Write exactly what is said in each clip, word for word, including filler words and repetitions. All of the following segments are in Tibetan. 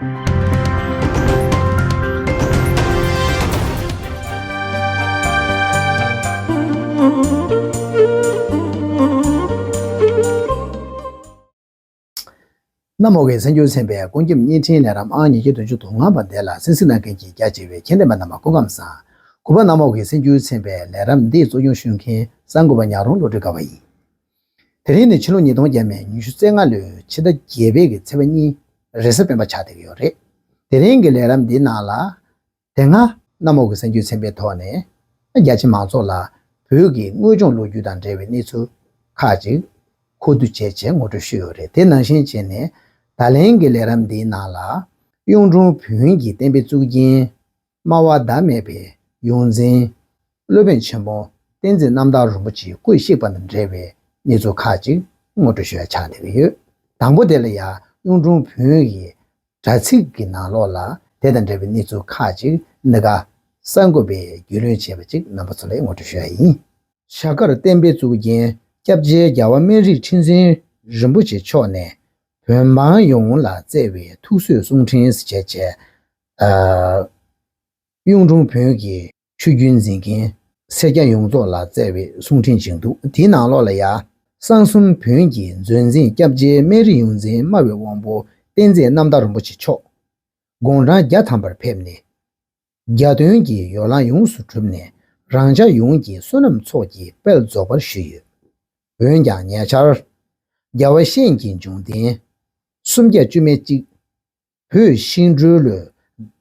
གནམ་འོག་གི་གསར་འགྱུར་ཚན་པའི་ཀུན་ཁྱབ་བརྙན་འཕྲིན་ལས་རིམ་ཨང་ཉིས་བརྒྱ་བདུན་ཅུ་དོན་ལྔ་པ་འདི་ལ་གསན་གཟིགས་གནང་མཁན་གྱི་རྒྱ་ཆེ་བའི་ཁྱེད་འདེམས་པ་རྣམས་སྐུ་ཁམས་བཟང་། གུས་པ་གནམ་འོག་གི་གསར་འགྱུར་ཚན་པའི་ལས་རིམ་འདི་གཙོ་སྐྱོང་ཞུ་མཁན་གསར་འགོད་པ་ཉག་རོང་བློ་གྲོས་དགའ་བ་ཡིན། དེ་རིང་ནི་ཕྱི་ལོ་ཉིས་སྟོང་བརྒྱ་མེད་ཉི་ཤུ་རྩ་ལྔ་ལོའི་ཕྱི་ཟླ་བརྒྱད་པའི་གི་ཚེས་པ་གཉིས་རེས་གཟའ་སྤེན་པ་ཆགས་བསྡད་ཀྱི་ཡོད་རེད། དེ་རིང་གི་ལས་རིམ་འདིའི་ནང་ལ། དེ་སྔ་གནམ་འོག་གི་གསར་འགྱུར་ཚན་པའི་ཐོག་ནས་རྒྱ་ཆེ་མང་ཚོགས་ལ་བོད་ཀྱི་དངོས་བྱུང་ལོ་རྒྱུས་དང་འབྲེལ་བའི་གནས་ཚུལ་ཁག་ཅིག་མཁོ་བསྡུ་བྱས་བྱས་ངོ་སྤྲོད་ཞུས་ཡོད་རེད། དེ་ནང་བཞིན་བྱས་ནས་ད་ལན་གྱི་ལས་རིམ་འདིའི་ནང་ལ་གཡུང་དྲུང་བོན་གྱི་བསྟན་པའི་གཙུག་རྒྱན་སྨྲ་བ་ཟླ་མེད་པའི་ཡོངས་འཛིན་སློབ་དཔོན་ཆེན་པོ་བསྟན་འཛིན་རྣམ་དག་རིན་པོ་ཆེའི་སྐུ་གཤེགས་པ་དང་འབྲེལ་བའི་གནས་ཚུལ་ཁག་ཅིག་ངོ་སྤྲོད་ཞུ་ཡ་ཆགས་བསྡད་ཀྱི་ཡོད། དང་པོ་དེ་ལ་ཡང་གཡུང་དྲུང་བོན་གྱི་དྲ་ཚིགས་ཀྱི་ནང་ལོགས་ལ་དེ་དང་འབྲེལ་བའི་གནས་ཚུལ་ཁག་ཅིག་འདི་ག་གསར་འགོད་པས་རྒྱུས་ལོན་བྱས་པ་ཅིག་རྣམ་པ་ཚོ་ལ་ངོ་སྤྲོད་ཞུ་ཡ་ཡིན། ཤར་དཀར་བསྟན་པའི་གཙུག་རྒྱན་སྐྱབས་རྗེ་རྒྱལ་བ་སྨན་རིའི་ཁྲི་འཛིན་རིན་པོ་ཆེ་མཆོག་ནས་བོན་འབངས་ཡོངས་ལ་བསྩལ་བའི་ཐུགས་གསོའི་གསུང་འཕྲིན་ཞེས་བྱས། གཡུང་དྲུང་བོན་གྱི་ཆོས་བརྒྱུད་འཛིན་མཁན་སེར་སྐྱ་ཡོངས་རྫོགས་ལ་བསྩལ་བའི་གསུང་འཕྲིན་ཅིག་འདུག་དེའི་ནང་ལོགས་ལ་ཡ། གསང་གསུམ་བོན་གྱི་མཛོད་འཛིན་སྐྱབས་རྗེ་སྨན་རི་ཡོངས་འཛིན་སྨྲ་བའི་དབང་པོ་བསྟན་འཛིན་རྣམ་དག་རིན་པོ་ཆེ་མཆོག་དགུང་གྲངས་བརྒྱ་ཐམ་པར་ཕེབས་ནས། རྒྱ་སྟོན་གྱི་ཡོ་ལང་ཡོངས་སུ་གྲུབ་ནས་རང་ཅག་ཡོངས་ཀྱི་བསོད་ནམས་ཚོགས་ཀྱི་དཔལ་རྫོགས་པར་ཞུས་ཡོད། འོན་ཀྱང་ཉེ་ཆར། རྒྱལ་བ་གཤེན་གྱི་འབྱུང་ལྡན་སུམ་བརྒྱ་བཅུ་མེད་གཅིག་བོད་ཤིང་སྦྲུལ་ལོའི་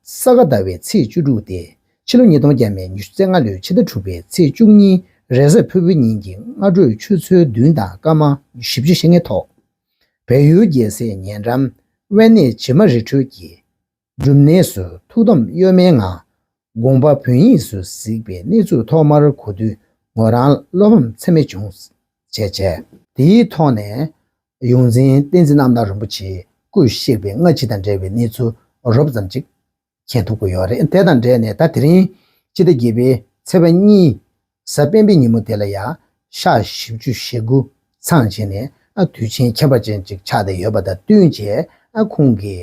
ས་ག་ཟླ་བའི་ཚེས་བཅུ་དྲུག་སྟེ་ཕྱི་ལོ་ཉིས་སྟོང་བརྒྱ་མེད་ཉི་ཤུ་རྩ་ལྔ་ལོའི་ཕྱི་ཟླ་དྲུག་པའི་ཚེས་བཅུ་གཉིས་རེས་གཟའ་ཕུར་བུའི་ཉིན་གྱི་སྔ་དྲོའི་ཆུ་ཚོད་བདུན་དང་སྐར་མ་བཞི་བཅུ་ཞེ་ལྔའི་ཐོག་བལ་ཡུལ་རྒྱལ་སྲས་ཉེ་འགྲམ་དབེན་གནས་བྱེ་མ་རི་ཁྲོད་ཀྱི་སྒྲུབ་གནས་སུ་ཐུགས་དམ་གཡོ་མེད་ངང་དགོངས་པ་བོན་ཡིག་ཏུ་གཟིགས་པའི་གནས་ཚུལ་ཐོག་མར་གོ་དུས་ངོ་རང་བློ་ཕམ་ཚད་མེད་བྱུང་། བྱས་བྱས། དེའི་ཐོག་ནས་ཡོངས་འཛིན་བསྟན་འཛིན་རྣམ་དག་རིན་པོ་ཆེའི་སྐུ་གཤེགས་པའི་སྔ་ཕྱི་དང་འབྲེལ་བའི་གནས་ཚུལ་རོབ་ཙམ་ཅིག་མཁྱེན་ཐུབ་ཀྱི་ཡོད་རེད། དེ་དང་འབྲེལ་ནས་ད་དེ་རིང་སྤྱི་ཟླ་བརྒྱད་པའི་ཚེས་པ་གཉིས་གཟའ་སྤེན་པའི་ཉིན་མོ་དེ་ལ་ཡང་ཞག་བཞི་བཅུ་ཞེ་དགུ་ཚང་བྱས་ནས་ཨ་དུས་ཆེན་ཁྱད་པར་ཅན་ཅིག་ཆགས་བསྡད་ཡོད་པ་དང་བསྟུན་བྱས་ཨ་ཁོང་གི་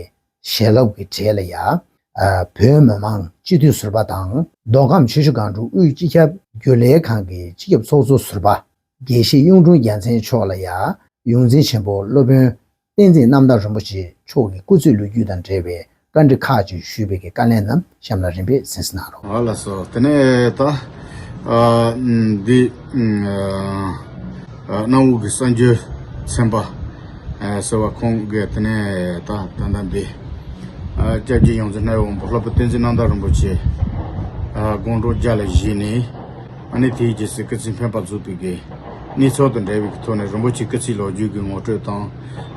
ཞལ་སློབ་ཀྱི་གྲས་ལ་ཡང་ཨ་བོད་མི་མང་སྤྱི་འཐུས་ཟུར་པ་དང་མདོ་ཁམས་ཆུ་བཞི་སྒང་དྲུག་དབུས་སྤྱི་ཁྱབ་རྒྱུན་ལས་ཁང་གི་སྤྱི་ཁྱབ་ཚོགས་གཙོ་ཟུར་པ་དགེ་བཤེས་གཡུང་དྲུང་རྒྱལ་མཚན་མཆོག་ལ་ཡང་ཡོངས་འཛིན་ཆེན་པོ་སློབ་དཔོན་བསྟན་འཛིན་རྣམ་དག་རིན་པོ་ཆེ་མཆོག་གི་སྐུ་ཚེའི་ལོ་རྒྱུས་དང་འབྲེལ་བའི་བཀའ་འདྲི་ཁག་ཅིག་ཞུས་པའི་གི་བཀའ་ལན་རྣམས་གཤམ་ལ་རིམ་པས་གསན་གཟིགས་གནང་རོགས། ཨ་ལགས་སོ། དེ་ནས་ད་ཨ་འདི་ཨ་གནམ་འོག་གི་གསར་འགྱུར་ཚན་པ་ཨ་ཟེར་བ་ཁོང་གིས་དེ་ནས་ད་ད་ལྟ་འདི་ཨ་སྐྱབས་རྗེ་ཡོངས་འཛིན་རྣམ་དབང་པོ་ལྷག་པ་བསྟན་འཛིན་རྣམ་དག་རིན་པོ་ཆེ་ཨ་དགུང་གྲངས་བརྒྱ་ལ་བཞེས་ནས། ཨ་ནི་དེའི་རྗེས་སུ་སྐུ་ཚེ་འཕེན་པ་རྫོགས་པའི་གི་གནས་ཚུལ་དང་འབྲེལ་བའི་ཐོག་ནས་རིན་པོ་ཆེ་སྐུ་ཚེའི་ལོ་རྒྱུས་ཀྱི་ངོ་སྤྲོད་དང་།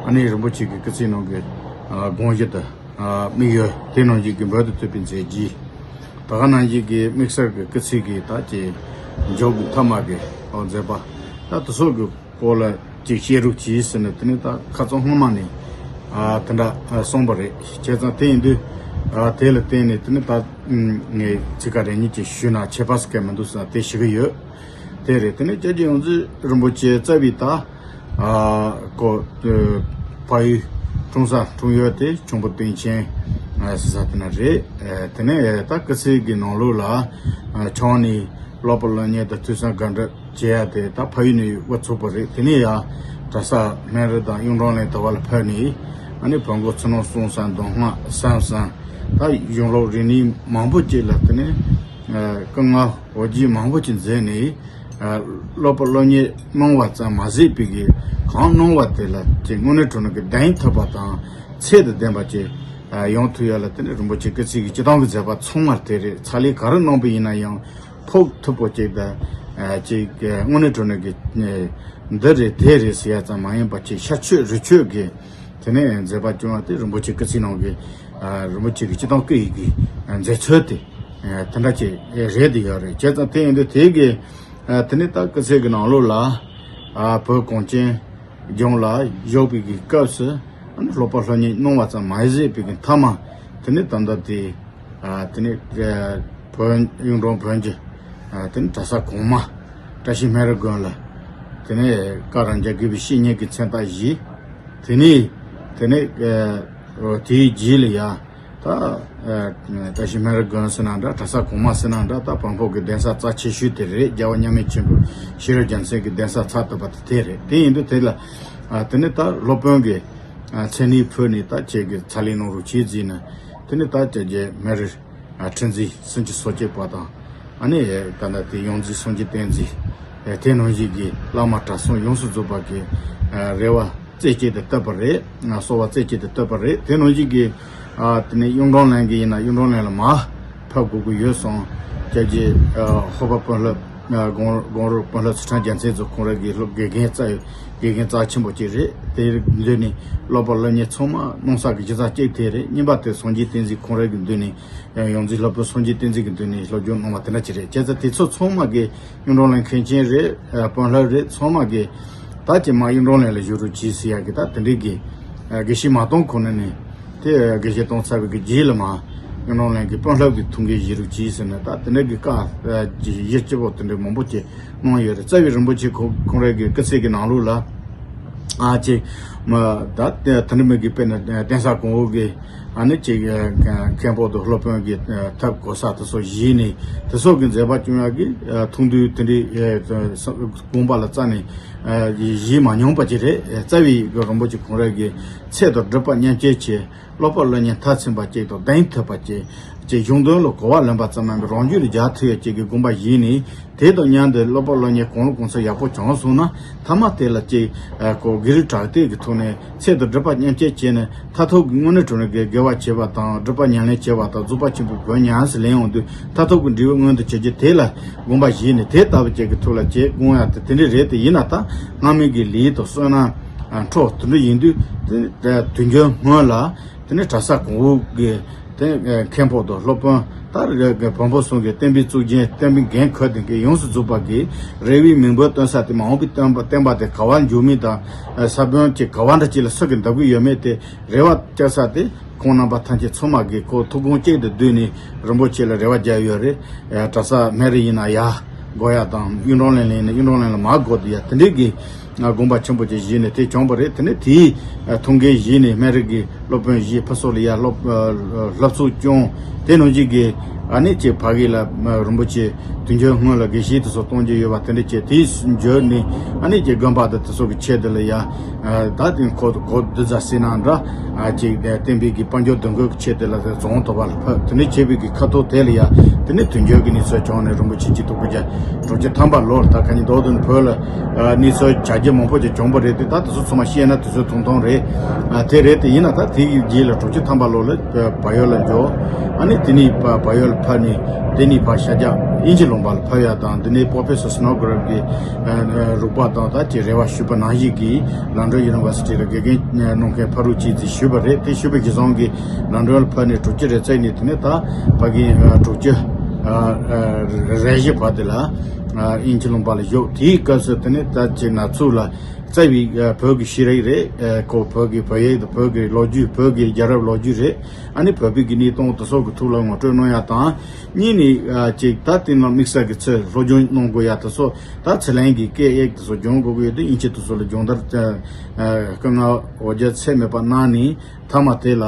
ཨ་ནི་རིན་པོ་ཆེ་གི་སྐུ་ཚེའི་ནང་གི་ཨ་དགོངས་གཞི་དང་ཨ་དམིགས་ཡུལ་དེ་ནང་བཞིན་གྱི་འབུར་དུ་ཐོན་པའི་མཛད་རྗེས། ད་ག་ནང་བཞིན་གྱི་དམིགས་བསལ་གྱི་སྐུ་ཚེ་གི་ད་ཀྱི་མཇུག་གི་མཐའ་མ་གི་ཨ་མཛད་པ་ད་དེ་སོགས་ཀྱི་སྐོར་ལ་ཅིག་བཤད་རོགས་གྱིས་ཟེར་ནས་དེ་ནི་ད་ཁ་རྩང་སྔོན་མ་ནས་ཨ་དེ་འདྲ་ཨ་གསུངས་པ་རེད། བྱས་ཙང་དེ་ཡིན་དུས་ཨ་དེ་ལ་བརྟེན་ནས་དེ་ནི་ད་ངས་ཚིག་ཁ་རེ་གཉིས་ཅིག་ཞུས་ན་ཁྱད་པར་ཟེར་མཁན་མི་འདུག་ཟེར་ན་དེ་ཞུ་གི་ཡོད། དེ་རེད། དེ་ནས་སྐྱབས་རྗེ་ཡོངས་འཛིན་རིན་པོ་ཆེ་རྩ་བའི་ད་ཨ་ཀོ་ཨ་ཕ་ཡུལ་འཁྲུངས་ས་འཁྲུངས་ཡུལ་དེ་ཁྱུང་པོ་སྟེང་ཆེན་ཨ་ཟེར་ས་དེ་ན་རེད། ཨ་དེ་ནས་ད་སྐུ་ཚེ་གི་ནང་ལོགས་ལ་ཨ་ཆང་ནས་ཀློག་པ་སློབ་གཉེར་དང་ཐོས་བསམ་སྒོམ་སྒྲུབ་བྱེད་ཡ་དེ་ད་ཕ་ཡུལ་ནས་འགོ་ཚུགས་པ་རེད། དེ་ནས་ཡང་གྲྭ་ས་སྨན་རི་དང་གཡུང་དྲུང་གླིང་དེ་བ་ལ་ཕེབས་ནས་ཨ་ནི་བོན་སྒོ་ཕྱི་ནང་གསུམ་ས་མདོ་སྔགས་གསུམ་ས་ད་གཞུང་ལུགས་རིག་གནས་མང་པོ་ཅིག་ལ་དེ་ནས་ཨ་སྐུ་ལྔ་འོ་བརྒྱལ་མང་པོ་ཅིག་མཛད་ནས། ཨ་སློབ་པ་སློབ་གཉེར་གནང་བ་ཙམ་མ་ཟད་པའི་གི་གང་གནང་བ་དེ་ལ་ཅིག་དངོས་གནས་དྲང་གནས་ཀྱི་བདེན་ཐུབ་པ་དང་ཚད་དང་ལྡན་པ་ཅིག་ཨ་ཡོང་ཐུབ་ཡ་ལ་དེ་ནི་རིན་པོ་ཆེ་སྐུ་ཚེ་གི་སྤྱི་བཏང་གི་མཛད་པ་ཚང་མར་དེ་རེད། ཕྱག་ལས་ག་རེ་གནང་པ་ཡིན་ན་ཡང་ཕོག་ཐུབ་པོ་ཅིག་དང་ཨ་ཅིག་དངོས་གནས་དྲང་གནས་ཀྱི་འདི་རེད་དེ་རེད་ཟེར་ཡ་ཙམ་མ་ཡིན་པ་ཅིག་ཤར་ཕྱོགས་རི་ཁྲོད་ཀྱི་དེ་ནས་མཛད་པ་སྐྱོང་བ་དེ་རིན་པོ་ཆེ་སྐུ་ཚེ་ནང་གི་ཨ་རིན་པོ་ཆེ་གི་སྤྱི་བཏང་སྐུ་ཡི་གི་མཛད་ཚུལ་དེ་ཨ་དེ་འདྲ་ཅིག་རེད་དེ་ཡོད་རེད། བྱས་ཙང་དེ་ཡིན་དུས་དེ་གི་ཨ་དེ་ནས་ད་སྐུ་ཚེ་གི་ནང་ལོགས་ལ་ཨ་བོད་གངས་ཅན་ལྗོངས་ལ་བཞུགས་པའི་གི་སྐབས་སུ་ཨ་ནི་སློབ་པ་སློབ་གཉེར་གནང་བ་ཙམ་མ་ཟད་པའི་གི་མཐའ་མ་དེ་ནས་ད་ལྟ་དེ་ཨ་དེ་ནས་ཨ་བོན་གཡུང་དྲུང་བོན་གྱི་ཨ་དེ་ནས་གྲྭ་ས་གོང་མ་བཀྲ་ཤིས་སྨན་རི་དགོན་ལ་དེ་ནས་བཀའ་རང་རྒྱལ་དགེ་བའི་བཤེས་གཉེན་གྱི་མཚན་རྟགས་བཞེས། དེ་ནས་དེ་ནས་ཨ་དེའི་རྗེས་ལ་ཡང་ ད་ཨ་བཀྲ་ཤིས་སྨན་རི་དགོན་ཟེར་ན་འདྲ། གྲྭ་ས་གོང་མ་ཟེར་ན་འདྲ། ད་བོན་པོ་གི་གདན་ས་རྩ་ཆེ་ཤོས་དེ་རེད། རྒྱལ་བ་མཉམ་མེད་ཆེན་པོ་ཤེས་རབ་རྒྱལ་མཚན་གྱི་གདན་ས་ཚ་ཏོ་པ་དེ་དེ་རེད། དེ་ཡིན་དུས་དེ་ལ་ཨ་དེ་ནས་ད་སློབ་དཔོན་གྱི་ཨ་མཚན་ནི་ཕུལ་ནས་ད་ཁྱེད་ཀྱི་ཚ་ལེན་གནང་རོགས་བྱེད་ཟེར་ནས། དེ་ནས་ད་ཁྱེད་ཀྱི་སྨན་རི་ཨ་ཁྲི་འཛིན་སུམ་ཅུ་སོ་གཅིག་པ་དང་། ཨ་ནི་ད་ལྟ་དེ་ཡོངས་འཛིན་སངས་རྒྱས་བསྟན་འཛིན། ཨ་དེ་ནང་བཞིན་གྱི་བླ་མ་གྲྭ་ཚང་ཡོངས་སུ་རྫོགས་པ་གི་ཨ་རེ་བ་རྩེ་གཅིག་ཏུ་གཏད་པ་རེད། ཨ་གསོལ་བ་རྩེ་གཅིག་ཏུ་གཏད་པ་རེད། དེ་ནང་བཞིན་གྱི་ཨ་དེ་ནས་གཡུང་དྲུང་ལན་གྱི་ཡིན་ན་གཡུང་དྲུང་ལན་ལ་མར་ཕེབས་དགོས་ཀྱི་ཡོད་སོང་། ཁྱེད་ཀྱི་ཨ་ཧོར་པ་དཔོན་སློབ་ཨ་དགོང་དགོང་རོག་དཔོན་སློབ་ཚུལ་ཁྲིམས་རྒྱལ་མཚན་ཚོ་ཁོང་རང་གི་སློབ་དགེ་རྒན་རྩ་དགེ་རྒན་རྩ་ཆེན་པོ་གཅིག་རེད། དེའི་མདུན་ནས་སློབ་པ་སློབ་གཉེར་ཚང་མ་གནང་ས་གི་གཞི་རྩ་གཅིག་དེ་རེད། གཉིས་པ་དེ་སངས་རྒྱས་བསྟན་འཛིན་ཁོང་རང་གི་མདུན་ནས། ཡང་ཡོངས་འཛིན་སློབ་དཔོན་སངས་རྒྱས་བསྟན་འཛིན་གྱི་མདུན་ནས་སློབ་སྦྱོང་གནང་བ་དེ་འདྲ་ཅིག་རེད། བྱས་ཙང་དེ་ཚོ་ཚང་མ་གི་གཡུང་དྲུང་ལན་མཁན་ཆེན་རེད། ཨ་དཔོན་སློབ་རེད། ཚང་མ་གི་ད་ཀྱི་མ་གཡུང་དྲུང་ལན་ལ་བཞུགས་རོགས་གྱིས་ཟེར་ཡ་གི་ད་དེ་འདྲའི་གི་ཨ་དགེ་བཤེས་མ་གཏོང་ཁོ་ན་ནི་དེ་ཨ་དགེ་བཤེས་གཏོང་ཚར་བའི་གི་རྗེས་ལ་མ་གཡུང་དྲུང་ལན་གྱི་དཔོན་སློབ་གི་ཐུགས་འགན་བཞེས་རོགས་གྱིས་ཟེར་ནས། ད་དེ་འདྲའི་གི་བཀའ་ཨ་གི་ཡིག་སྐྱོ་པོ་དེ་འདྲའི་མང་པོ་ཅིག་གནང་ཡོད་རེད། རྩ་བའི་རིན་པོ་ཆེ་ཁོ་ཁོང་རང་གི་སྐུ་ཚེ་གི་ནང་ལོགས་ལ། ཨ་ཅེ། མ་ད་དེ་དེ་འདྲ་མི་གི་དཔེར་ན་གདན་ས་གོང་འོག་གི་ཨ་ནི་ཅིག་མཁན་པོ་དང་སློབ་དཔོན་གྱི་ཐབས་གོ་ས་དེ་ཚོ་གཞི་ནས་དེ་ཚོ་གི་མཛད་པ་སྐྱོང་ཡག་གི་ཐུགས་འདུན་དེ་འདྲའི་དགོངས་པ་ལ་རྩ་ནས་གཞི་མ་མྱོང་པ་ཅིག་རེད། རྩ་བའི་རིན་པོ་ཆེ་ཁོང་རང་གི་ཚེ་དང་སྒྲུབ་པ་མཉམ་སྐྱེད་ཆེད། སློབ་པ་སློབ་གཉེར་མཐར་ཕྱིན་པ་ཅིག་དང་གདེང་ཐུབ་པ་ཅིག་ཅིག་གཞུང་དོན་ལ་གོ་བ་ལོན་པ་ཙམ་མིན་པར་རང་རྒྱུད་ལ་སྦྱར་ཐུབ་ཡ་ཅིག་གི་དགོངས་པ་བཞེས་ནས། དེ་དང་མཉམ་དུ་སློབ་པ་སློབ་གཉེར་གང་རུང་གང་ཚོད་ཡག་པོ་བྱུང་སོང་ན། མཐའ་མ་དེ་ལ་ཅིག་ཨ་ཁོ་དགེ་རུ་དྲག་སྟེ་གི་ཐོག་ནས་ཚེ་དང་སྒྲུབ་པ་མཉམ་སྐྱེད་བྱས་ནས། མཐར་ཐུག་གི་དངོས་གནས་དྲང་གནས་ཀྱི་དགེ་བ་བྱེད་པ་དང་། སྒྲུབ་པ་ཉམས་ལེན་བྱེད་པ་དང་། རྫོགས་པ་ཆེན་པོའི་བོན་ཉམས་སུ་ལེན་ཡོང་དུས་མཐར་ཐུག་གི་འབྲས་བུ་མངོན་དུ་བྱེད་རྒྱུ་དེ་ལ་དགོངས་པ་བཞེས་ནས། དེ་ལྟ་བུ་ཅིག་གི་ཐོག་ལ་ཅིག་དགོངས་ཡ་དེ་དེ་འདྲ་རེད། དེ་ཡིན་ན་ད་སྔ་མའི་གི་ལས་དང་བསོད་ནམས་ཨ་འཕྲོ་དེ་འདྲ་ཡིན་དུས། དེ་དུས་རྒྱུན་སྔོན་ལ། དེ་ནས་གྲྭ་ས་གོང་འོག་གི་དེ་མཁན་པོ་དང་སློབ་དཔོན། ད་རེས་ཀྱི་བོན་པོ་གསུམ་གྱི་བསྟན་པའི་གཙུག་རྒྱན། བསྟན་པའི་འགན་ཁུར་ཏེ་གི་ཡོངས་སུ་རྫོགས་པ་གི་རེ་བའི་མིང་པོའི་སྟོན་ས་དེ། མ་འོངས་པའི་བསྟན་པ་བསྟན་པ་དེ་ག་བར་འགྱུར་མིན་དང་། ས་བོན་གྱི་ག་བ་འདྲ་ཅིག་ལ་སུ་གིས་འདེབས་ཀྱི་ཡོད་མེད་དེ་རེ་བ་བཅོལ་ས་དེ། ཁོང་རྣམ་པ་ཐམས་ཅད་ཚང་མ་གིས་ཁོ་ཐུགས་དགོངས་གཅིག་ཏུ་བསྡུས་ནས་རིན་པོ་ཆེ་ལ་རེ་བ་བརྒྱབ་ཡོད་རེད། གྲྭ་ས་སྨན་རི་ཡིན་ན་ཡར་འགོ་ཡ་དང་། གཡུང་དྲུང་ལན་ཡིན་ན་གཡུང་དྲུང་ལན་ལ་མར་འགོ་བསྡད་ཡ་དེ་འདྲའི་གི་དགོངས་པ་ཆེན་པོ་ཅིག་བཞེས་ནས་དེ་བྱུང་བ་རེད། དེ་ནས་དེའི་ཐུགས་འགན་བཞེས་ནས་སྨན་རི་གི་སློབ་དཔོན་བཞི་ཕུན་ཚོགས་ལ་ཡ་སློབ་སློབ་གསོ་སྐྱོང་། དེ་ནང་བཞིན་གྱི་ཨ་ནི་ཅིག་ཕ་གི་ལ་རིན་པོ་ཆེ་དུས་རྒྱུན་སྔོན་ལ་དགེ་བཤེས་དེ་ཚོ་གཏོང་རྒྱུ་ཡོད་པ་དེ་འདྲ་བྱས། དེའི་མཇུག་ནས་ཨ་ནི་ཅིག་དགོན་པ་དང་དེ་ཚོ་གི་ཆེད་དུ་ལ་ཡ་ད་དེ་ཁོ་གོ་བདུད་བཟའ་སྲས་ནང་འདྲ་ཅིག་བསྟན་པའི་གི་དཔལ་འབྱོར་འདུ་འགོད་ཀྱི་ཆེད་དུ་ལ་རྫོང་དོ་བ་ལ་ཕེབས། དེ་འདྲ་བྱས་པའི་གི་ཁ་ཐུག་དེ་ལ་ཡ་དེ་ནས་དུས་རྒྱུན་གྱི་གནས་ཚུལ་བྱུང་ནས་རིན་པོ་ཆེ་གཅིག་ཐུག་པ་རྒྱ། དྲུག་ཅུ་ཐམ་པ་ལོར་ད་ག་ནི་མདོ་དོན་བོད་ལ་ཨ་གནས་ཚུལ་བྱ་རྒྱུ་མང་པོ་ཅིག་བྱུང་བ་རེད་དེ། ད་དེ་ཚོ་ཚང་མ་བཤད་ན་དུས་ཚོད་ཐུང་ཐུང་རེད། ཨ་དེ་རེད། དེ་ཡིན་ན་ད་དེ་གི་རྗེས་ལ་དྲུག་ཅུ་ཐམ་པ་ལོ་ལ་བལ་ཡུལ་ལ་འབྱོར། ཨ་ནི་དེ་ནས་ཕར་བལ་ཡུལ་ལ་ཕེབས་ནས་དེ་ནས་ཕར་ཤར་རྒྱག་དབྱིན་ཇི་ལུང་པ་ལ་ཕེབས་ཡ་དང་། དེ་ནས་པོ་ཕེ་སར་སི་ནོ་གྷ་རབ་ཀྱི་ཨ་རོགས་པ་དང་ད་ཅིག་རེ་བ་ཞུས་པ་ནང་བཞིན་གྱི་ལན་ཌོན་ཡུ་ནི་ཝར་སི་ཊི་ལ་དགེ་རྒན་གནང་མཁན་ཕ་རུ་ཅི་ཙི་ཞུས་པ་རེད། དེ་ཞུས་པ་གི་བཟང་གི་ལན་ཌོན་ལ་ཕེབས་ནས་དྲུག་ཅུ་རེ་རྩ་ནས་དེ་ནས་ད་ཕ་གི་ཨ་དྲུག་ཅུ་ཨ་རེ་བཞི་བར་དེ་ལ་ཨ་དབྱིན་ཇི་ལུང་པ་ལ་བཞུགས། དེའི་སྐབས་སུ་དེ་ནས་ད་ཅིག་ན་ཚུགས་ལ། རྩ་བའི་ཨ་བོད་ཀྱི་ཤེས་རིག་རེད། ཨ་ཁོ་བོད་ཀྱི་བོད་ཡིག་དང་བོད་ཀྱི་ལོ་རྒྱུས། བོད་ཀྱི་རྒྱལ་རབས་ལོ་རྒྱུས་རེད། ཨ་ནི་བོད་པའི་གི་གནས་སྟངས་དེ་ཚོ་གི་ཐོག་ལ་ངོ་སྤྲོད་གནང་ཡ་དང་། གཉིས་ནས་ཨ་ཅིག་ད་དེ་ནང་དམིགས་བསལ་གྱི་ཚུར་སློབ་སྦྱོང་གནང་དགོས་ཡ་དེ་ཚོ། ད་ཚུར་ལན་གྱི་སྐད་ཡིག་དེ་ཚོ་སྦྱོང་དགོས་ཀྱི་ཡོད་དུས་དབྱིན་ཇི་དེ་ཚོ་ལ་སྦྱོང་བརྡར་ཨ་སྐུ་ངལ་འོ་བརྒྱལ་ཚད་མེད་པ་གནང་ནས། མཐའ་མ་དེ་ལ་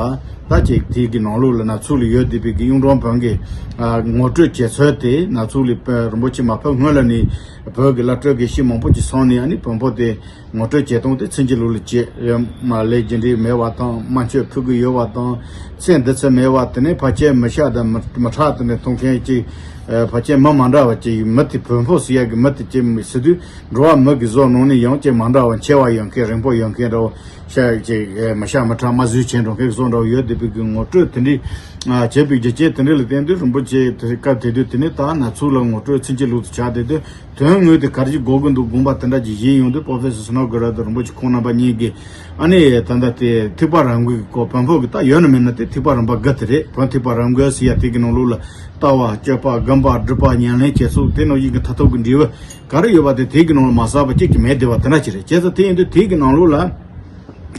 ད་ཅིག་དེའི་གི་ནང་ལོགས་ལ་ན་ཚུགས་ལ་ཡོད་བསྡད་པའི་གི་གཡུང་དྲུང་བོན་གྱི་ཨ་ངོ་སྤྲོད་བྱེད་ཚུལ་དེ། ན་ཚུགས་ལ་རིན་པོ་ཆེ་མ་ཕེབས་སྔོན་ལ་ནི་བོད་ཀྱི་བླ་སྤྲུལ་དགེ་བཤེས་མང་པོ་ཅིག་སོང་ནས། ཨ་ནི་བོན་པོ་དེ་ངོ་སྤྲོད་བྱེད་སྟངས་དེ་ཚིག་འཁྱུ་ལུགས་ལ་བྱེད། མ་ལས་རྒྱུ་འབྲས་མེད་པ་དང་། དམར་མཆོད་ཕུལ་གྱི་ཡོད་པ་དང་། ཚེ་འདི་ཚེ་མེད་པ། དེ་ནས་ཕལ་ཆེར་མི་ཤ་དང་མི་མི་ཁྲག་དེ་ནས་འཐུང་མཁན་ཅིག་ཨ་ཕལ་ཆེར་མི་མ་འདྲ་བ་ཅིག་མི་དེ་བོན་པོ་ཟེར་ཡག་གི་མི་དེ་ཅིག་ཟེར་དུས། འགྲོ་བ་མི་གི་བཟོ་ནང་ནས་ཡང་ཅིག་མ་འདྲ་བ། མཆེ་བ་ཡོད་མཁན། རིང་པོ་ཡོད་མཁན་འདྲ་བོ། ཤ་ཅིག་ཨ་མི་ཤ་མི་ཁྲག་དམར་བཟོས་བྱས་འགྲོ་མཁན་གྱི་བཟོ་འདྲ་བོ་ཡོད་བསྡད་པའི་གི་ངོ་སྤྲོད་དེ་འདྲའི་ཨ་བྱས་པའི་རྒྱུ་རྐྱེན་དེ་འདྲ་ལ་བརྟེན་དུས། རིན་པོ་ཆེ་དེ་སྐབས་དེ་དུས་དེ་ནས་ད་ན་ཚུགས་ལ་ངོ་སྤྲོད་ཚིག་འཁྱུ་ལུགས་སུ་ཆགས་བསྡད་དུས། དོན་དངོས་དེ་ག་རེ་ཞིག་དགོས་ཀྱི་འདུག་དགོངས་པ་དེ་འདྲ་ཅིག་བཞེས་ཡོང་དུས། པོ་ཕེ་སར་སི་ནོ་གྷ་ར་དང་རིན་པོ་ཆེ་ཁོང་རྣམ་པ་གཉིས་ཀྱིས་ཨ་ནི་ད་ལྟ་དེ་ཐེག་པ་རང་གི་སྐོར། བོན་པོ་གི་ད་ཡོད་ན་མེད་ན་དེ་ཐེག་པ་རིམ་པ་དགུ་དེ་རེད། བོན་ཐེག་པ་རིམ་དགུ་ཟེར་ཡ་དེ་གི་ནང་ལོགས་ལ་ལྟ་བ། སྤྱོད་པ། སྒོམ་པ། སྒྲུབ་པ། ཉམས་ལེན་བྱེད་ཚུལ། དེ་ནང་བཞིན་གྱི་མཐར་ཐུག་གི་འབྲས་བུ་ག་རེ་ཡོད་པ་དེ་དེ་གི་ནང་ལ་མ་གསལ་བ་གཅིག་ཀྱང་མེད་བསྡད་པ་དེ་འདྲ་ཅིག་རེད། བྱས་ཙང་དེ་ཡིན་དུས་དེ་གི་ནང་ལོགས་ལ།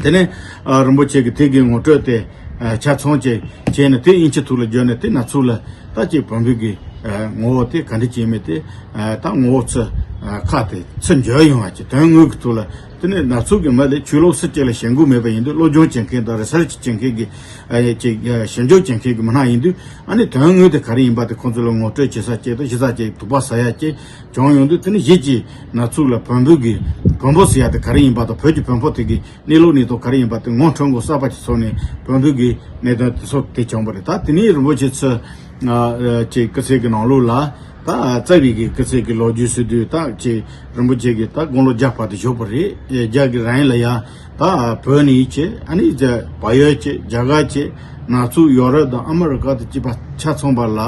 དེ་ནས་ཨ་རིན་པོ་ཆེ་གི་དེ་གི་ངོ་སྤྲོད་དེ་ཨ་ཆ་ཚང་ཅིག་བྱས་ནས། དེ་དབྱིན་ཇི་ཐོག་ལ་བསྒྱུར་ནས་དེ་ན་ཚུགས་ལ་ད་ཅིག་བོན་པོའི་གི་ཨ་ངོ་བོ་དེ་ག་འདྲ་ཅིག་ཡིན་མིན་དེ། ཨ་ད་ངོ་བོ་ཚུར་ ཁ་དེ་ཚུར་འབྱོར་ཡོང་བ་ཅིག་དོན་དངོས་ཀྱི་ཐོག་ལ་དེ་ནས་ནག་ཚོགས་ཀྱི་མི་ལ་ཆོས་ལུགས་སུ་གཅིག་ལ་ཞེན་དགོས་མེད་པ་ཡིན་དུས། སློབ་སྦྱོང་བྱེད་མཁན་དང་རི་སར་ཆི་བྱེད་མཁན་གྱི་ཨ་ཡ་ཅིག་ཞིབ་འཇུག་བྱེད་མཁན་གྱི་མི་སྣ་ཡིན་དུས། ཨ་ནི་དོན་དངོས་དེ་ག་རེ་ཡིན་པ་དེ་ཁོང་ཚོ་ལ་ངོ་སྤྲོད་བྱེད་ས་ཅིག་དང་གཞི་རྩ་ཅིག་དོགས་པ་ཟ་ཡ་ཅིག་བྱུང་ཡོང་དུས། དེ་ནི་གཞིས་ཀྱི་ནག་ཚོགས་ལ་བོན་པོ་གི་བོན་པོ་ཟེར་ཡ་དེ་ག་རེ་ཡིན་པ་དང་། བོད་ཀྱི་བོན་པོ་དེ་གི་གནས་ལུགས་གནས་སྟངས་ག་རེ་ཡིན་པ་དེ་ངོ་འཕྲོད་འགོ་གསར་པ་ཅིག་ཚོགས་ནས་བོན་པོ་གི་གནད་དོན་དེ་ཚོ་དེ་བྱུང་བ་རེད། ད་དེ་ནས་རིན་པོ་ཆེ་ཚོས་ཨ་ཅིག་སྐུ་ཚེ་གི་ནང་ལོགས་ལ་ད་རྩ་བའི་གི་སྐུ་ཚེ་གི་ལོ་རྒྱུས་ཟེར་དུས། ད་ཅིག་རིན་པོ་ཆེ་གི་ད་དགུང་ལོ་བརྒྱ་བར་དུ་བཞུགས་པ་རེད། ཨེ་རྒྱ་གི་རིང་ལ་ཡ་ད་བོད་ནས་ཅིག་ཨ་ནི་བལ་ཡུལ་ཅིག་རྒྱ་གར་ཅིག་ནག་ཚོགས་ཡོ་རོབ་དང་ཨ་མི་རི་ཀ་དང་བཅས་པ་ཆ་ཚང་པ་ལ་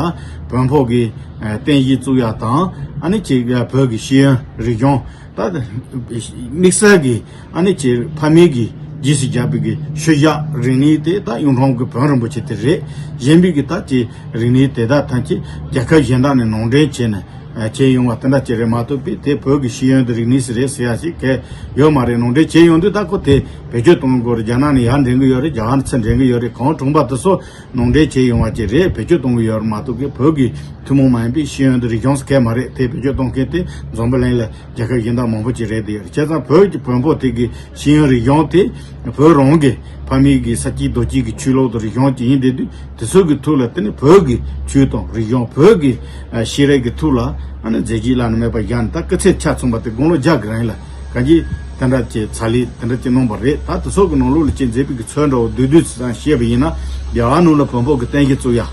བོན་པོ་གི་ཨ་རྟེན་གཞི་བཙུགས་ཡ་དང་། ཨ་ནི་ཅིག་བོད་ཀྱི་ཤེས་ཡོན་རིག་གཞུང་ད་དམིགས་བསལ་གྱི་ཨ་ནི་ཅིག་ཕ་མེས་ཀྱི་རྗེས་སུ་བཞག་པའི་གི་ཤུལ་བཞག་རིག་གནས་དེ་ད་གཡུང་དྲུང་གི་བོན་རིན་པོ་ཆེ་དེ་རེད། གཞན་པའི་གི་ད་ཅིག་རིག་གནས་དེ་དག་ཐམས་ཅད་རྒྱལ་ཁབ་གཞན་དག་ནས་ནང་འདྲེན་བྱས་ནས་ཨ་བྱས་ཡོང་བ་དེ་འདྲ་ཅིག་རེད་མ་གཏོགས་པའི་དེ་བོད་ཀྱི་ཤེས་ཡོན་དང་རིག་གནས་ཟེར་རེད་ཟེར་ཡ་ཞིག་གས་ཡོད་མ་རེད། ནང་འདྲེན་བྱས་ཡོང་དུས་ད་ཁོ་དེ་བེད་སྤྱོད་གཏོང་དགོས་རེད། རྒྱ་ནག་ནས་ཡར་འདྲེན་གི་ཡོད་རེད། རྒྱ་གར་ནས་ཚུར་འདྲེན་གི་ཡོད་རེད། གང་དྲུང་པ་དེ་ཚོ་ནང་འདྲེན་བྱས་ཡོང་བ་ཅིག་རེད། བེད་སྤྱོད་གཏོང་གི་ཡོད་རེད་མ་གཏོགས་གི་བོད་ཀྱི་ཐུན་མོང་མ་ཡིན་པའི་ཤེས་ཡོན་དང་རིག་གཞུང་ཟེར་མཁན་མ་རེད། དེ་བེད་སྤྱོད་གཏོང་མཁན་དེ་འཛམ་བུ་གླིང་ལ་རྒྱལ་ཁབ་གཞན་དག་མང་པོ་ཅིག་རེད་དེ་ཡོད་རེད། བྱས་ཙང་བོད་ཀྱི་བོན་པོ་དེ་གི་ཤེས་ཡོན་རིག་གཞུང་དེ་བོད་རང་གི་ཕ་མེས་ཀྱི་ས་སྐྱེས་རྡོ་སྐྱེས་ཀྱི་ཆོས་ལུགས་དང་རིག་གཞུང་ཅིག་ཡིན་བསྡད་དུས། དེ་ཚོ་གི་ཐོག་ལ་དེ་ནི་བོད་ཀྱི་ཆོས་དང་རིག་གཞུང་། བོད་ཀྱི་ཨ་ཤེས་རིག་གི་ཐོག་ལ་ཨ་ནི་མཛད་རྗེས་བླ་ན་མེད་པ་བཞག་ནས། ད་སྐུ་ཚེ་ཆ་ཚང་བ་དེ་དགུང་ལོ་བརྒྱ་གི་རིང་ལ་གང་ཅི་དེ་འདྲ་ཅིག་ཚ་ལས་དེ་འདྲ་ཅིག་གནང་བ་རེད། ད་དེ་ཚོ་གི་ནང་ལོགས་ལ་ཅིག་མཛད་པའི་གི་ཚུལ་འདྲ་བོ་བསྡུས་བསྡུས་ཙམ་བཤད་པ་ཡིན་ན། རྒྱ་གར་ནང་ལ་བོན་པོ་གི་རྟེན་གཞི་བཙུགས་ཡ།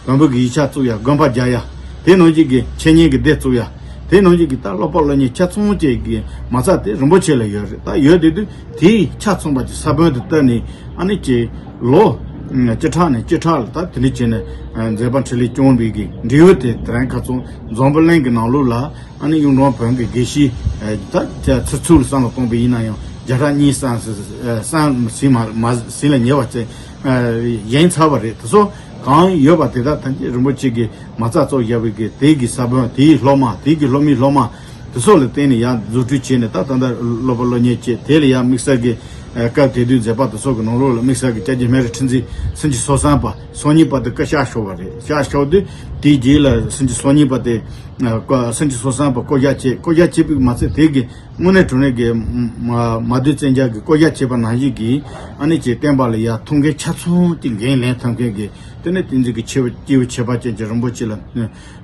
བོན་པོ་གི་ཡིག་ཆ་བཙུགས་ཡ། དགོན་པ་རྒྱག་ཡ། དེ་ནང་བཞིན་གྱི་འཆད་ཉན་གྱི་སྡེ་བཙུགས་ཡ། དེ་ནང་བཞིན་གྱི་ད་སློབ་པ་སློབ་གཉེར་ཆ་ཚང་བཅས་ཀྱི་མ་རྩ་དེ་རིན་པོ་ཆེ་ལ་ཡོད་རེད། ད་ཡོད་དེ་དུས་དེའི་ཆ་ཚང་བ་གྱི་ས་བོན་དུ་བཏབ་ནས། ཨ་ནི་ཅིག་ལོ་ཨ་བཅུ་ཕྲག་ནས་བཅུ་ཕྲག་ལ་ད་དེ་འདྲ་བྱས་ནས་ཨ་མཛད་པ་འཕྲིན་ལས་བསྐྱངས་པའི་གི་འབྲས་བུ་དེ་དེ་རིང་ཁ་སང་འཛམ་བུ་གླིང་གི་ནང་ལོགས་ལ་ཨ་ནི་གཡུང་དྲུང་བོན་པོའི་དགེ་བཤེས་ཨ་ད་ཚུར་ཚུར་ལ་བསམ་བློ་གཏོང་པ་ཡིན་ན་ཡང་བརྒྱ་ཕྲག་གཉིས་བསམ་བསམ་ཟིན་མ་མ་ཟིན་ལ་ཉེ་བ་ཅིག་ཨ་ཡིན་ཚར་བ་རེད། དེ་ཚོ་གང་ཡོད་པ་དེ་དག་ཐམས་ཅད་རིན་པོ་ཆེ་གིས་མ་རྩ་བཙུགས་བཞག་པའི་གི་དེའི་གི་ས་བོན། དེའི་སློབ་མ། དེའི་གི་སློབ་མའི་སློབ་མ། དེ་ཚོ་ལ་བརྟེན་ནས་ཡང་རྫུ་འཕྲུལ་བྱས་ནས། ད་ད་ལྟ་སློབ་པ་སློབ་གཉེར་བྱས། དེ་ལ་ཡང་དམིགས་བསལ་གྱི་ཨ་སྐབས་དེ་དུས་མཛད་པ་དེ་ཚོ་གི་ནང་ལོགས་ལ་དམིགས་བསལ་གྱི་སྐྱབས་རྗེ་སྨན་རི་ཁྲི་འཛིན་སུམ་ཅུ་སོ་གསུམ་པ། སང་ཉིན་པ་དེ་སྐུ་གཤེགས་ཤོར་བ་རེད། གཤེགས་ཤོར་དུས་དེའི་རྗེས་ལ་སུམ་ཅུ་སོ་གཉིས་པ་དེ་ཨ་སྐུ་སུམ་ཅུ་སོ་གསུམ་པ་སྐུ་གཤེགས་བྱས། སྐུ་གཤེགས་བྱས་པའི་མ་ཚད་དེ་གི་དངོས་གནས་དྲང་གནས་ཀྱི་མ་མ་དུས་བཙན་རྒྱལ་གྱིས་བསྐོ་བཞག་བྱས་པ་ནང་བཞིན་གྱི་ཨ་ནི་ཅིག་བསྟན་པ་ལ་ཡར་ཐོག་མཁན་ཆ་ཚང་གི་འགན་ལེན་ཐུབ་མཁན་གྱི། དེ་ནས་བསྟན་འཛིན་གྱི་སྐྱེས་བུ་སྐྱེས་བུ་ཁྱད་པར་ཅན་གྱི་རིན་པོ་ཆེ་ལ་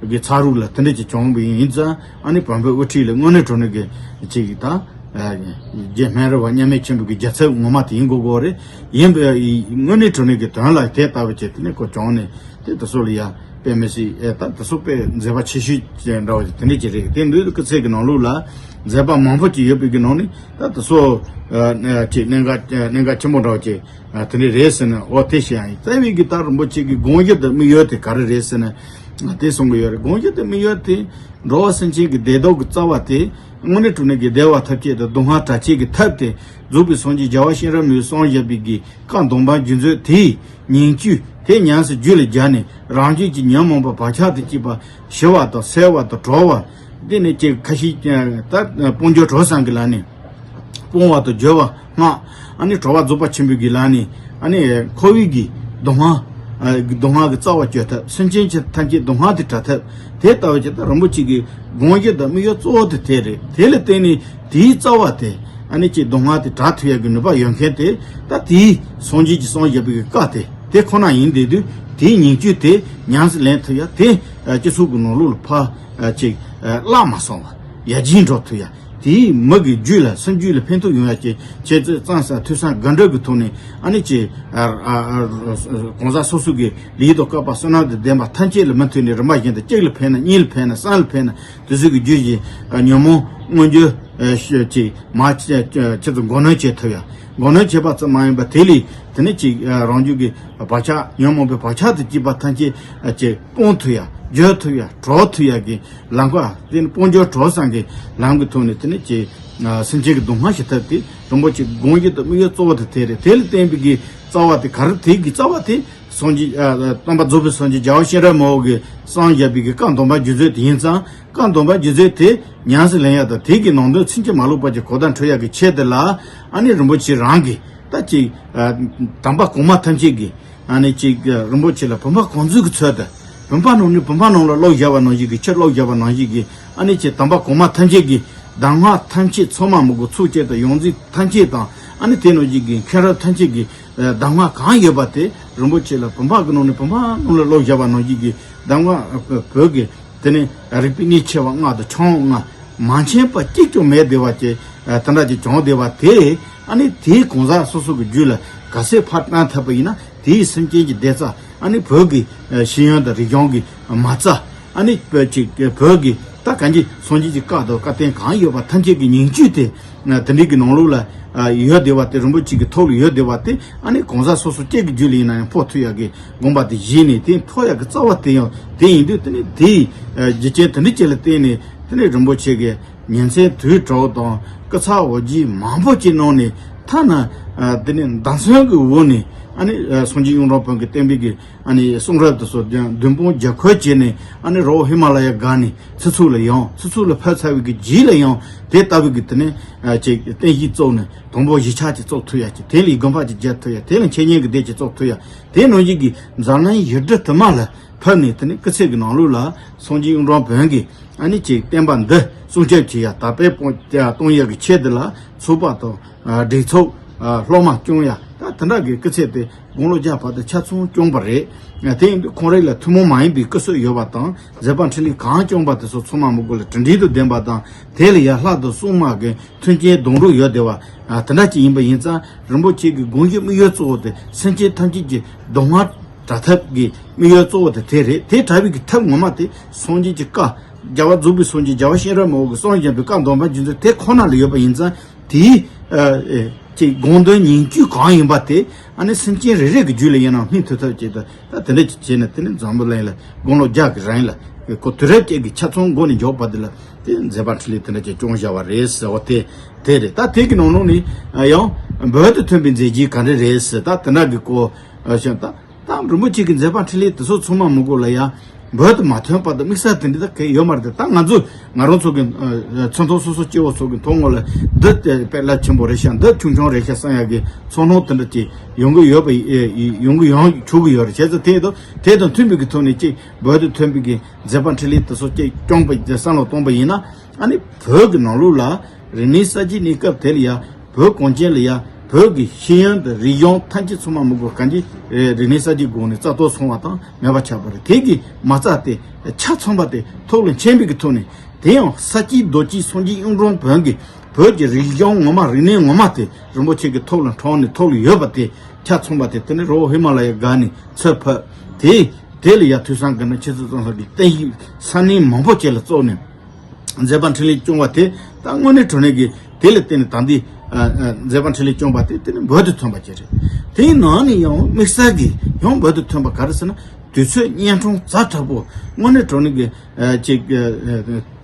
གི་ཚ་རུག་ལ་དེ་འདྲ་ཅིག་བྱུང་བ་ཡིན་ཙང་། ཨ་ནི་བོན་པོའི་དབུ་ཁྲིད་ལ་དངོས་གནས་དྲང་གནས་ཀྱི་ཅིག་ད་རྗེ་སྨན་རི་བ་མཉམ་མེད་ཆེན་པོ་གི་རྒྱལ་ཚབ་ངོ་མ་དེ་ཡིན་དགོས་དགོས་རེད། ཡིན་པའི་དངོས་གནས་དྲང་གནས་ཀྱི་དོན་ལ་དེ་ལྟ་བུ་བྱས། དེ་ནས་ཁོ་བྱུང་ནས་དེ་དེ་ཚོ་ལ་ཡ་དཔེ་མི་སྲིད་ཨེ་ད་དེ་ཚོ་དཔེ་མཛད་པ་ཆེ་ཤོས་ཅན་འདྲ་བ་ཅིག་དེ་འདྲ་ཅིག་རེད། དེ་འདུག་སྐུ་ཚེ་གི་ནང་ལོགས་ལ་མཛད་པ་མང་པོ་ཅིག་ཡོད་པའི་གི་ནང་ནས། ད་དེ་ཚོ་ཨ་ཅིག་གནད་འགག་གནད་འགག་ཆེན་པོ་འདྲ་བ་ཅིག་ཨ་དེ་འདྲ་རེད་ཟེར་ན། འོ་དེ་བཤད་ཡ་ཡིན། རྩ་བའི་གི་ད་རིན་པོ་ཆེ་གི་དགོངས་གཞི་དང་དམིགས་ཡུལ་དེ་ག་རེ་རེད་ཟེར་ན། ཨ་དེ་གསུང་གི་ཡོད་རེད། དགོངས་གཞི་དང་དམིགས་ཡུལ་དེ་འགྲོ་བ་སེམས་ཅན་གྱི་བདེ་སྡུག་གི་རྩ་བ་དེ། དངོས་གནས་དྲང་གནས་ཀྱི་བདེ་བ་ཐོབ་ཆེད་དང་སྡུག་བསྔལ་བྲལ་ཆེད་ཀྱི་ཐབས་དེ། རྫོགས་པའི་སངས་རྒྱས་རྒྱལ་བ་གཤེན་རབ་མའི་གསུངས་བཞག་པའི་གི་བཀའ་གདམས་པ་རྒྱུད་མཛོད་དེའི་ཉིང་བཅུད་དེ་ཉམས་སུ་རྒྱུད་ལ་སྦྱར་ནས། རང་རྒྱུད་ཀྱི་ཉོན་མོངས་པ་བག་ཆགས་དང་བཅས་པ་ཞི་བ་དང་སེལ་བ་དང་གྲོལ་བ། དེ་ནས་ཅིག་ཁ་ཤས་ད་སྤོང་སྦྱོར་གྲོལ་བསམ་གྱི་ལ་ནི་སྤོང་བ་དང་སྦྱོར་བ་སྔགས། ཨ་ནི་གྲོལ་བ་རྫོགས་པ་ཆེན་པོའི་གི་ལ་ནི་ཨ་ནི་འཁོར་བའི་གི་སྡུག་བསྔལ། ཨ་སྡུག་བསྔལ་གྱི་རྩ་བ་གཅོད་ཐབས། སེམས་ཅན་ཆ་ཐམས་ཅད་སྡུག་བསྔལ་དེ་བྲལ་ཐབས། དེ་ལྟ་བུ་ཅིག་ད་རིན་པོ་ཆེ་གི་དགོངས་གཞི་དང་དམིགས་ཡུལ་གཙོ་བོ་དེ་དེ་རེད། དེ་ལ་བརྟེན་ནས་དེའི་རྩ་བ་དེ་ཨ་ནི་ཅིག་སྡུག་བསྔལ་དེ་བྲལ་ཐུབ་ཡག་གི་ནུས་པ་ཡོད་མཁན་དེ། ད་དེའི་སངས་རྒྱས་ཀྱིས་གསུངས་བཞག་པའི་བཀའ་དེ་དེ་ཁོ་ན་ཡིན་བསྡད་དུས། དེའི་ཉིང་བཅུད་དེ་ཉམས་སུ་ལེན་ཐུབ་ཡག་དེ་སྤྱི་ཚོགས་ཀྱི་ནང་ལོགས་ལ་ཕར་ཅིག་བརླག་མ་སོང་བ། ཡར་རྒྱས་འགྲོ་ཐུབ་ཡག་དེའི་མི་གི་རྒྱུད་ལ་སེམས་རྒྱུད་ལ་ཕན་ཐོགས་ཡོང་ཡག་གི་ཆེད་དུ་གཙང་སེལ་ཐོས་བསམ་དགའ་འབྲས་ཀྱི་ཐོག་ནས། ཨ་ནི་ཅིག་གང་ཟག་སོ་སོ་གི་ལུས་དང་བཀོད་པ་བསོད་ནམས་དང་ལྡན་པ་ཐམས་ཅད་ལ་མུ་མཐུད་ནས་རིམ་པ་བཞིན་དུ་གཅིག་ལ་ཕན་ན། གཉིས་ལ་ཕན་ན། གསུམ་ལ་ཕན་ན། དེ་ཚོ་གི་རྒྱུད་ཀྱི་ཉོན་མོངས་མངོན་གྱུར་ཅིག་མ་ཁྱེད་ཚོ་མགོ་གནོན་བྱེད་ཐུབ་ཡག་མགོ་གནོན་བྱེད་པ་ཙམ་མ་ཡིན་པར། དེ་ལས་དེ་ནས་ཅིག་རང་རྒྱུད་ཀྱི་བག་ཆགས། ཉོན་མོངས་པའི་བག་ཆགས་དང་བཅས་པ་ཐམས་ཅད་ཅིག་སྤོང་ཐུབ་ཡག་སྦྱོང་ཐུབ་ཡག་གྲོལ་ཐུབ་ཡག་གི་ལམ་ཁ། དེ་ནི་སྤོང་སྦྱོང་གྲོལ་བསམ་གྱི་ལམ་གྱི་ཐོག་ནས། དེ་ནི་ཅིག་སེམས་ཅན་གྱི་སྡུག་བསྔལ་ཞི་ཐབས་དེ་རིན་པོ་ཆེ་དགོངས་གཞི་དང་དམིགས་ཡུལ་གཙོ་བོ་དེ་དེ་རེད། དེ་ལ་བརྟེན་པའི་གི་རྩ་བ་དེ་ག་རེ། དེ་གི་རྩ་བ་དེ་སངས་རྒྱས་ཨ་སྟོན་པ་རྫོགས་པའི་སངས་རྒྱས་རྒྱལ་བ་གཤེན་རབ་མའི་དབུ་གིས་གསུངས་བཞག་པའི་གི་བཀའ་གདམས་པ་རྒྱུད་མཛོད་དེ་ཡིན་ཙང་། བཀའ་གདམས་པ་རྒྱུད་མཛོད་དེ་ཉམས་སུ་ལེན་ཡག་དང་། དེ་གི་ནང་དོན་ཚུན་ཆད་མ་ལོག་པ་ཅིག་གོ་བརྡ་འཕྲོད་ཡག་གི་ཆེད་དུ་ལ། ཨ་ནི་རིན་པོ་ཆེ་རང་གིས་ད་ཅིག་ཨ་དམ་པ་གོང་མ་ཐམས་ཅད་ཀྱིས་ཨ་ནི་ཅིག་རིན་པོ་ཆེ་ལ་བུམ་པ་གང་མཛོད་ཀྱི་ཚུལ་དུ། བུམ་པ་ནང་ནས་བུམ་པ་ནང་ལ་བླུགས་བཞག་པ་ནང་བཞིན་གྱི་ཕྱིར་བླུགས་བཞག་པ་ནང་བཞིན་གྱི་ཨ་ནི་ཅིག་དམ་པ་གོང་མ་ཐམས་ཅད་ཀྱི་གདམས་ངག་ཐམས་ཅད་ཚང་མ་མི་དགོས་ཚུལ་བཅས་དང་ཡོངས་འཛིན་ཐམས་ཅད་དང་ཨ་ནི་དེ་ནང་བཞིན་གྱི་མཁན་རབས་ཐམས་ཅད་ཀྱི་གདམས་ངག་གང་ཡོད་པ་དེ་རིན་པོ་ཆེ་ལ་བུམ་པ་གི་ནང་ནས་བུམ་པ་ནང་ལ་བླུགས་བཞག་པ་ནང་བཞིན་གྱི་གདམས་ངག་བོད་ཀྱི་དེ་ནས་རིག་པའི་གནས་ཆེ་བ་ལྔ་དང་ཕྱོགས་ལྔ་མ་མཁྱེན་པ་གཅིག་ཀྱང་མེད་བསྡད་པ་ཅིག་དེ་འདྲ་ཅིག་བྱུང་བསྡད་པ་དེ་ཨ་ནི་དེའི་གང་ཟག་སོ་སོ་གི་རྒྱུད་ལ་ག་ཚད་ཕར་བཏང་ཐུབ་པ་ཡིན་ན་དེའི་སེམས་ཅན་གྱི་བདེ་རྩ་ཨ་ནི་བོད་ཀྱི་ཤེས་ཡོན་དང་རིག་གཞུང་གི་མ་རྩ་ཨ་ནི་བོད་ཀྱི་བོད་ཀྱི་ད་གང་ཅི་སངས་རྒྱས་ཀྱི་བཀའ་དང་བཀའ་བསྟན་གང་ཡོད་པ་ཐམས་ཅད་ཀྱི་ཉིང་བཅུད་དེ་དེ་འདྲའི་གི་ནང་ལོགས་ལ་ཡོད་བསྡད་པ་དེ་རིན་པོ་ཆེ་གི་ཐོག་ལ་ཡོད་བསྡད་པ་དེ་ཨ་ནི་གང་ཟག་སོ་སོ་གཅིག་གི་རྒྱུད་ལ་ཡིན་ན་ཡང་ཕོག་ཐུབ་ཡག་གི་དགོངས་པ་དེ་བཞེས་ནས་དེ་ཕོག་ཡག་གི་རྩ་བ་དེ་ཡང་དེ་ཡིན་དུས་དེ་ནི་དེའི་རྒྱུ་རྐྱེན་དེ་འདྲ་ཅིག་ལ་བརྟེན་ནས་དེ་ནི་རིན་པོ་ཆེ་གི་ཉིན་མཚན་དུས་དྲུག་དང་སྐུ་ཚ་འོ་བརྒྱལ་མང་པོ་ཅིག་གནང་ནས་ཐ་ན་དེ་ནི་མདའ་མཚོན་གྱི་འོག་ནས་ཨ་ནི་སངས་རྒྱས་གཡུང་དྲུང་བོན་གྱི་བསྟན་པའི་གི་ཨ་ནི་གསུང་རབ་དེ་ཚོ་བདུན་སྤུངས་བརྒྱ་འཁོར་བྱས་ནས་ཨ་ནི་རི་བོ་ཧི་མ་ལ་ཡའི་སྒང་ནས་ཚུར་ཚུར་ལ་ཡོང་། ཚུར་ཚུར་ལ་ཕེབས་ཚར་བའི་གི་རྗེས་ལ་ཡང་དེ་ལྟ་བུའི་གི་དེ་ནས་ཅིག་རྟེན་གཞི་བཙུགས་ནས་དང་པོ་གཞིས་ཆགས་ཅིག་བཙུགས་ཐུབ་ཡ་ཅིག་དེ་ལས་དགོན་པ་ཅིག་རྒྱག་ཐུབ་ཡ་དེ་ལས་འཆད་ཉན་གྱི་སྡེ་ཅིག་བཙུགས་ཐུབ་ཡ་དེ་ནང་བཞིན་གྱི་འཛམ་གླིང་ཡུལ་གྲུ་དུ་མ་ལ་ཕེབས་ནས་དེ་ནས་སྐུ་ཚེ་གི་ནང་ལོགས་ལ་སངས་རྒྱས་གཡུང་དྲུང་བོན་གྱི་ཨ་ནི་ཅིག་བསྟན་པ་འདི་སྲུང་སྐྱོབ་བྱེད་ཡ་དར་སྤེལ་གཏོང་ཡ་གི་ཆེད་དུ་ལ་ཚོགས་པ་དང་སྒྲིག་འཛུགས་སློབ་མ་སྐྱོང་ཡ་ད་དེ་འདྲ་གི་སྐུ་ཚེ་དེ་དགུང་ལོ་བརྒྱ་བར་དུ་ཆ་ཚང་སྐྱོང་པ་རེད། དེ་ཡིན་དུས་ཁོང་རང་ལ་ཐུན་མོང་མ་ཡིན་པའི་སྐུ་བསོད་ཡོད་པ་དང་མཛད་པ་འཕྲིན་ལས་གང་སྐྱོང་པ་དེ་ཚོ་ཚང་མ་མི་དགོས་ལ་གྲུབ་འབྲས་དང་ལྡན་པ་དང་དེ་ལ་ཡང་ལྷ་དང་སྲུང་མ་གི་མཐུན་རྐྱེན་སྡོང་གྲོགས་ཡོད་བསྡད་པ་དེ་འདྲ་ཅིག་ཡིན་པ་ཡིན་ཙང་རིན་པོ་ཆེ་གི་དགོངས་གཞི་དམིགས་ཡུལ་གཙོ་བོ་དེ་སེམས་ཅན་ཐམས་ཅད་ཀྱི་སྡུག་བསྔལ་དྲག་ཐབས་ཀྱི་དམིགས་ཡུལ་གཙོ་བོ་དེ་དེ་རེད། དེ་དྲག་པའི་གི་ཐབས་ངོ་མ་དེ་སངས་རྒྱས་ཀྱི་བཀའ་རྒྱལ་བ་རྫོགས་པའི་སངས་རྒྱས་རྒྱལ་བ་གཤེན་རབ་མི་བོ་གི་གསུང་བཞིན་པའི་བཀའ་གདམས་པ་རྒྱུད་འཛིན་དེ་ཁོ་ན་ལ་ཡོད་པ་ཡིན་ཙང་དེའི་ཅིག་དགོངས་དོན་ཉིང་བཅུད་གང་ཡིན་པ་དེ་ཨ་ནི་སེམས་ཅན་རེ་རེ་གི་རྒྱུད་ལ་ཡིན་ནའང་སྨིན་ཐུབ་ཐབས་ཅིག་དང་ད་དེ་འདྲ་ཅིག་བྱས་ནས་དེ་ནི་འཛམ་བུ་གླིང་ལ་དགུང་ལོ་བརྒྱ་གི་རིང་ལ་ཁོ་དུས་རབས་བརྒྱད་ཀྱི་ཆ་ཚང་འགོ་ནས་མཇུག་བར་དུ་ལ་དེ་མཛད་པ་འཕྲིན་ལས་དེ་འདྲ་ཅིག་སྐྱོང་བཞག་པ་རེད་ཟེར་བ་དེ་དེ་རེད། ད་དེ་གི་ནང་ལོགས་ནས་ཡང་བོད་དུ་ཐོན་པའི་མཛད་རྗེས་ག་རེ་རེད་ཟེར་ད་དེ་འདྲ་གི་སྐོར་བཤད་ད། ད་རིན་པོ་ཆེ་གི་མཛད་པ་འཕྲིན་ལས་དེ་ཚོ་ཚང་མ་མི་དགོས་ལ་ཡ། བོད་དུ་མ་ཐོན་བར་དུ་དམིགས་བསལ་དེ་འདྲ་ད་གལ་ཡོད་མ་རེད་དེ་ད་ང་ཚོ་ང་རང་ཚོ་གི་ཚོན་མདོག་སོ་སོ་སྐྱེ་བོ་ཚོ་གི་མཐོང་ངོ་ལ་འདི་དཔེ་རླབས་ཆེན་པོ་རེད་ཤག་འདི་ཆུང་ཆུང་རེད་ཤག་བསམ་ཡ་གི་ཚོར་སྣང་དེ་འདྲ་ཅིག་ཡོང་གི་ཡོད་པ་ཡོང་གི་ཡོང་ཆོག་གི་ཡོད་རེད། བྱས་ཙང་དེ་དང་དེ་དང་མཐུན་པའི་གི་ཐོག་ནས་ཅིག་བོད་དུ་ཐོན་པའི་གི་མཛད་པ་འཕྲིན་ལས་དེ་ཚོ་ཅིག་སྐྱོང་པ་བསམ་བློ་གཏོང་པ་ཡིན་ན་ཨ་ནི་བོད་གི་ནང་ལོགས་ལ། རིག་གནས་གསར་བརྗེའི་གནས་སྐབས་དེ་ལ་ཡང་བོད་གངས་ཅན་ལ་ཡང་བོད་ཀྱི་ཤེས་ཡོན་དང་རིག་གཞུང་ཐམས་ཅད་ཚང་མ་མི་དགོས་གང་ཅི་རིག་གནས་གསར་བརྗེའི་སྒོ་ནས་རྩ་གཏོར་སོང་བ་དང་མེད་པ་ཆགས་པ་རེད། དེ་གི་མ་རྩ་དེ་ཆ་ཚང་པ་དེ་ཐོག་ལ་མཁྱེན་པའི་གི་ཐོག་ནས་དེ་ཡང་ས་སྐྱའི་རྡོ་སྐྱེས་སངས་རྒྱས་གཡུང་དྲུང་བོན་གྱི་བོད་ཀྱི་རིག་གཞུང་ངོ་མ་རིག་གནས་ངོ་མ་དེ་རིན་པོ་ཆེ་གི་ཐོག་ལ་འཕྲོག་ནས་ཐོག་ལ་ཡོད་པ་དེ་ཆ་ཚང་པ་དེ་དེ་ནི་རི་བོ་ཧི་མ་ལ་ཡའི་སྒང་ནས་ཚུར་ཕབ་དེ་དེ་ལ་ཡང་ཐོས་བསམ་གྱི་ན་ཁྱེད་ཚོ་ཙང་ས་གི་བསྟན་བཤིག་ས་གནས་མང་པོ་ཅིག་ལ་བཙུགས་ནས། མཛད་པ་འཕྲིན་ལས་སྐྱོང་བ་དེ་ད་དངོས་གནས་དྲང་གནས་ཀྱི་དེ་ལ་བརྟེན་ནས་ད་འདི་མཛད་པ་འཕྲིན་ལས་སྐྱོང་བ་དེ་དེ་ནི་བོད་དུ་ཐོན་པ་ཅིག་རེད། དེའི་ནང་ནས་ཡང་དམིགས་བསལ་གྱི་ཡང་བོད་དུ་ཐོན་པ་ག་རེ་ཟེར་ན་དུས་ཚོད་གཉན་འཕྲང་ཛ་དྲག་པོ་དངོས་གནས་དྲང་གནས་ཀྱི་ཅིག་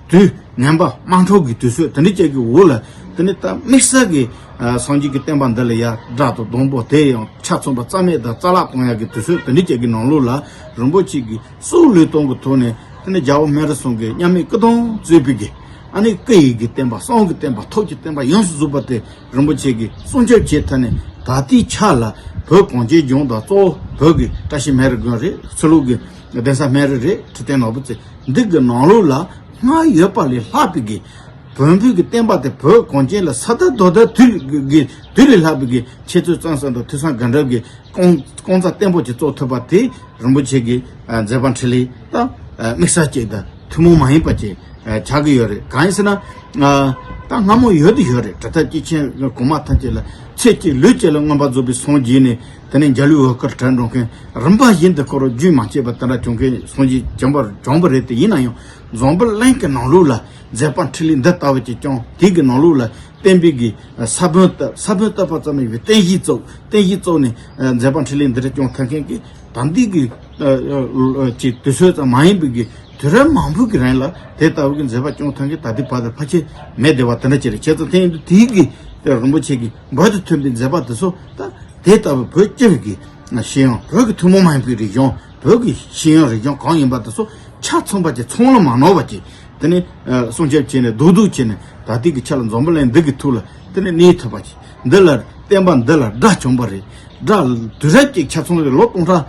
དུས་ངན་པ་དམག་འཁྲུག་གི་དུས་ཚོད་དེ་འདྲ་ཅིག་གི་འོག་ལ་དེ་ནི་ད་དམིགས་བསལ་གྱི་སངས་རྒྱས་ཀྱི་བསྟན་པ་འདི་ལ་ཡ་དགྲ་དང་སྡང་པོ་དེ་ཡང་ཆ་ཚང་པ་རྩ་མེད་དང་རྩ་བརླག་གཏོང་ཡག་གི་དུས་ཚོད་དེ་འདྲ་ཅིག་གི་ནང་ལོགས་ལ་རིན་པོ་ཆེ་གི་སྲོག་བློས་གཏོང་གི་ཐོག་ནས་དེ་ནས་རྒྱལ་བ་སྨན་རི་ཚང་གི་མཉམ་མེད་སྐུ་གདུང་གཙོས་པའི་གི་ཨ་ནི་སྐུ་ཡི་གི་བསྟན་པ་གསུང་གི་བསྟན་པ་ཐུགས་ཀྱི་བསྟན་པ་ཡོངས་སུ་རྫོགས་པ་དེ་རིན་པོ་ཆེ་གི་སྲུང་སྐྱོབ་བྱེད་ཐབས་ནས་ད་ལྟའི་ཆ་ལ་བོད་གངས་ཅན་ལྗོངས་དང་གཙོ་བོ་བོད་ཀྱི་བཀྲ་ཤིས་སྨན་རི་དགོན་རེད། ཕྱི་ལོགས་ཀྱི་གདན་ས་སྨན་རི་རེད། ཁྲི་བརྟན་ནོར་བུ་རྩེ་འདི་གི་ནང་ལོགས་ལ་སྔར་ཡོད་པ་ལས་ལྷག་པའི་གི་བོན་པོའི་གི་བསྟན་པ་དེ་བོད་གངས་ཅན་ལ་ས་དར་རྡོ་དར་དུས་ཀྱི་དུས་ལས་ལྷག་པའི་གི་འཆད་རྩོད་རྩོམ་གསུམ་དང་ཐོས་བསམ་སྒོམ་གྲུབ་ཀྱི་རྐང་རྐང་རྩ་བརྟན་པོ་ཅིག་བཙུགས་ཐུབ་པ་དེ་རིན་པོ་ཆེ་གི་མཛད་པ་འཕྲིན་ལས་དང་དམིགས་བསལ་ཅིག་དང་ཐུན་མོང་མ་ཡིན་པ་ཅིག་ཆགས་ཀྱི་ཡོད་རེད། གང་ཡིན་ཟེར་ན་ད་སྔ་མོ་ཡོད་དུ་ཡོད་རེད། གྲུབ་མཐའ་སྐྱེས་ཆེན་གོང་མ་ཐམས་ཅད་ལ་ཚེ་གཅིག་ལུས་གཅིག་ལ་མངོན་པར་རྫོགས་པའི་སངས་རྒྱས་ནས་དེ་ནས་འཇའ་ལུས་འོད་དཀར་དྲན་འགྲོ་མཁན་རིམ་པ་བཞིན་དུ་འཁོར་བ་རྒྱུན་མ་ཆད་པ་དེ་འདྲ་བྱུང་མཁན་སངས་རྒྱས་བྱུང་བ་བྱུང་བ་རེད། དེ་ཡིན་ན་ཡང་འཛམ་བུ་གླིང་གི་ནང་ལོགས་ལ་མཛད་པ་འཕྲིན་ལས་འདི་ལྟ་བུ་ཅིག་བྱུང་། དེ་གི་ནང་ལོགས་ལ་བསྟན་པའི་གི་ས་བོན་བཏབ། ས་བོན་བཏབ་པ་ཙམ་མིན་པའི་བསྟན་བཤིག་བཙུགས། བསྟན་བཤིག་བཙུགས་ནས་མཛད་པ་འཕྲིན་ལས་འདི་འདྲ་སྐྱོང་ཐུབ་མཁན་གྱི་ད་འདི་གི་ཅིག་དུས་ཚོད་ཙམ་མ་ཡིན་པའི་གི་དུས་རབས་མང་པོའི་གི་རིང་ལ་དེ་ལྟ་བུ་གི་མཛད་པ་སྐྱོང་ཐུབ་མཁན་ད་ལྟའི་བར་དུ་ཕལ་ཆེར་མེད་བསྡད་པ་དེ་འདྲ་ཅིག་རེད། བྱས་ཙང་དེ་ཡིན་དུས་དེའི་གི་རིན་པོ་ཆེ་གི་བོད་དུ་ཐོན་པའི་མཛད་པ་དེ་ཚོ་ད་དེ་ལྟ་བུ་བོད་སྤྱི་བའི་གི་ཤེས་ཡོན་བོད་ཀྱི་ཐུན་མོང་མ་ཡིན་པའི་རིག་གཞུང་བོད་ཀྱི་ཤེས་ཡོན་རིག་གཞུང་གང་ཡིན་པ་དེ་ཚོ་ཆ་ཚང་པ་ཅིག་ཚང་ལ་མ་ནོར་བ་ཅིག་དེ་ནས་སྲུང་སྐྱོབ་བྱས་ནས་རྡོག་རྡོག་བྱས་ནས་ད་ལྟའི་གི་ཆ་ལ་འཛམ་བུ་གླིང་འདི་གི་ཐོག་ལ་དེ་ནས་གནས་ཐུབ་པ་ཅིག་འདི་ལ་བསྟན་པ་འདི་ལ་དགྲ་བྱུང་བ་རེད། དགྲ་དུས་རབས་ཅིག་ཆ་ཚང་རེད། ལོ་སྟོང་ཕྲག་